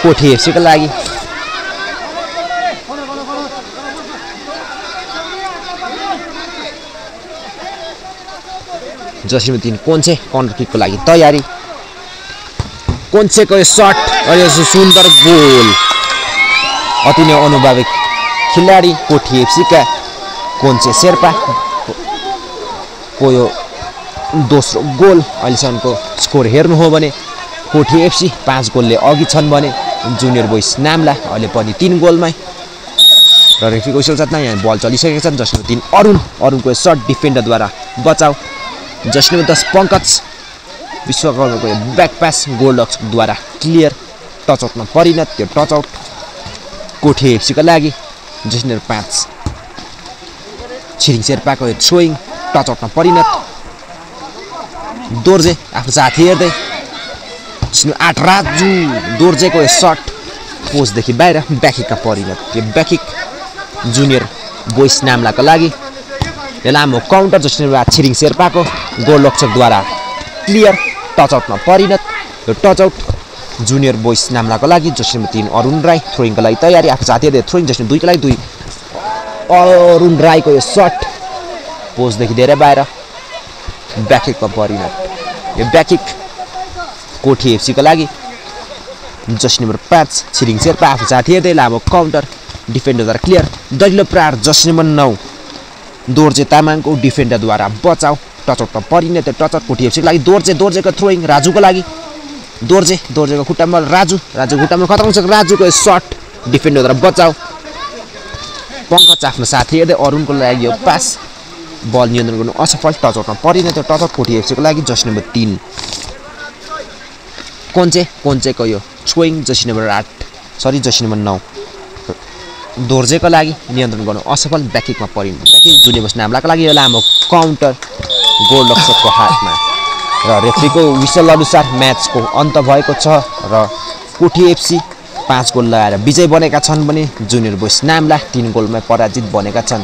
कोठी एफसीको लागि जर्सी नम्बर 3 कोन्चे कर्नर किकको लागि तयारी कोन्चेको यो शट र यो सुन्दर गोल अति नै अनुभवी खेलाडी कोठी एफसीका कोन्चे शेर्पा को यो दोस्रो गोल अहिलेसम्मको स्कोर हेर्नु हो भने कोठी एफसी 5 गोलले अघि छन् भने जुनियर बोइज नामला अहिले पनि 3 गोलमै र रेफ्रीको विसल साथमा यहाँ बल चलिसकेको छ जर्सी नम्बर 3 अरुणको शट डिफेन्डरद्वारा बचाउ जर्सी नम्बर 10 पंकज विश्वकर्माको ब्याक पास गोलरक्षकद्वारा क्लियर टचआउटमा परिणत त्यो टचआउट कोठी एफसीको लागि जर्सी नम्बर 5 छिरिङ शेर्पाको थ्रोइङ टचआउटमा परिणत दोर्जे आफ्नो साथी हेर्दै 8 राजु दोर्जेको शट पोस्टदेखि बाहिर ब्याकिकका परिणत यो ब्याकिक जुनियर बोइज नामलाको लागि यो लामो काउन्टर जर्सी नम्बर 8 छिरिङ शेर्पाको गोलरक्षकद्वारा क्लियर टचआउटमा परिणत यो टचआउट जुनियर बोइस नाम्लाको लागि जर्सी नम्बर 3 अरुण राई थ्रोइङको लागि तयारी आफ्नो साथीहरुले थ्रोइङ जर्सी नम्बर 2 को लागि 2 अरुण राईको यो शट पोस्टदेखि धेरै बाहिर ब्याककिकमा परिणत यो ब्याककिक कोठी एफसी को लागि जर्सी नम्बर 5 छिरिङ शेर्पा आफ्नो साथीहरुले लामो काउन्टर डिफेन्डरद्वारा क्लियर दलिलो प्रहार जर्सी नम्बर 9 दोर्जे तामाङको डिफेन्डरद्वारा बचाउ टचआउटमा परिणत टचआउट कोठी एफसी को लागि दोर्जेको थ्रोइङ राजुको लागि दोर्जेको खुट्टामा राजु खुट्टामा खतरनाक छ राजुको शट डिफेन्डरद्वारा बचाउ पंकज आफ्नो साथीहरुले अरुणको लागि यो पास बल नियन्त्रण गर्नु असफल टचआउटमा परिणत टचआउट कोठी एफसी को लागि जर्सी नम्बर 3 कोन्चेको यो थ्रोइङ जर्सी नम्बर 9 दोर्जेको लागि नियन्त्रण गर्नु असफल ब्याककिकमा परिणत ब्याककिक जुनियर बोइस नाम्लाको लागि यो लामो काउन्टर गोलरक्षकको हातमा र रेफ्रीको विसल अनुसार म्याचको अन्त भएको छ र कोठी एफसी 5 गोल लगाएर विजय बनेका छन् भने जुनियर बोइस नाम्ला 3 गोलमा पराजित बनेका छन्।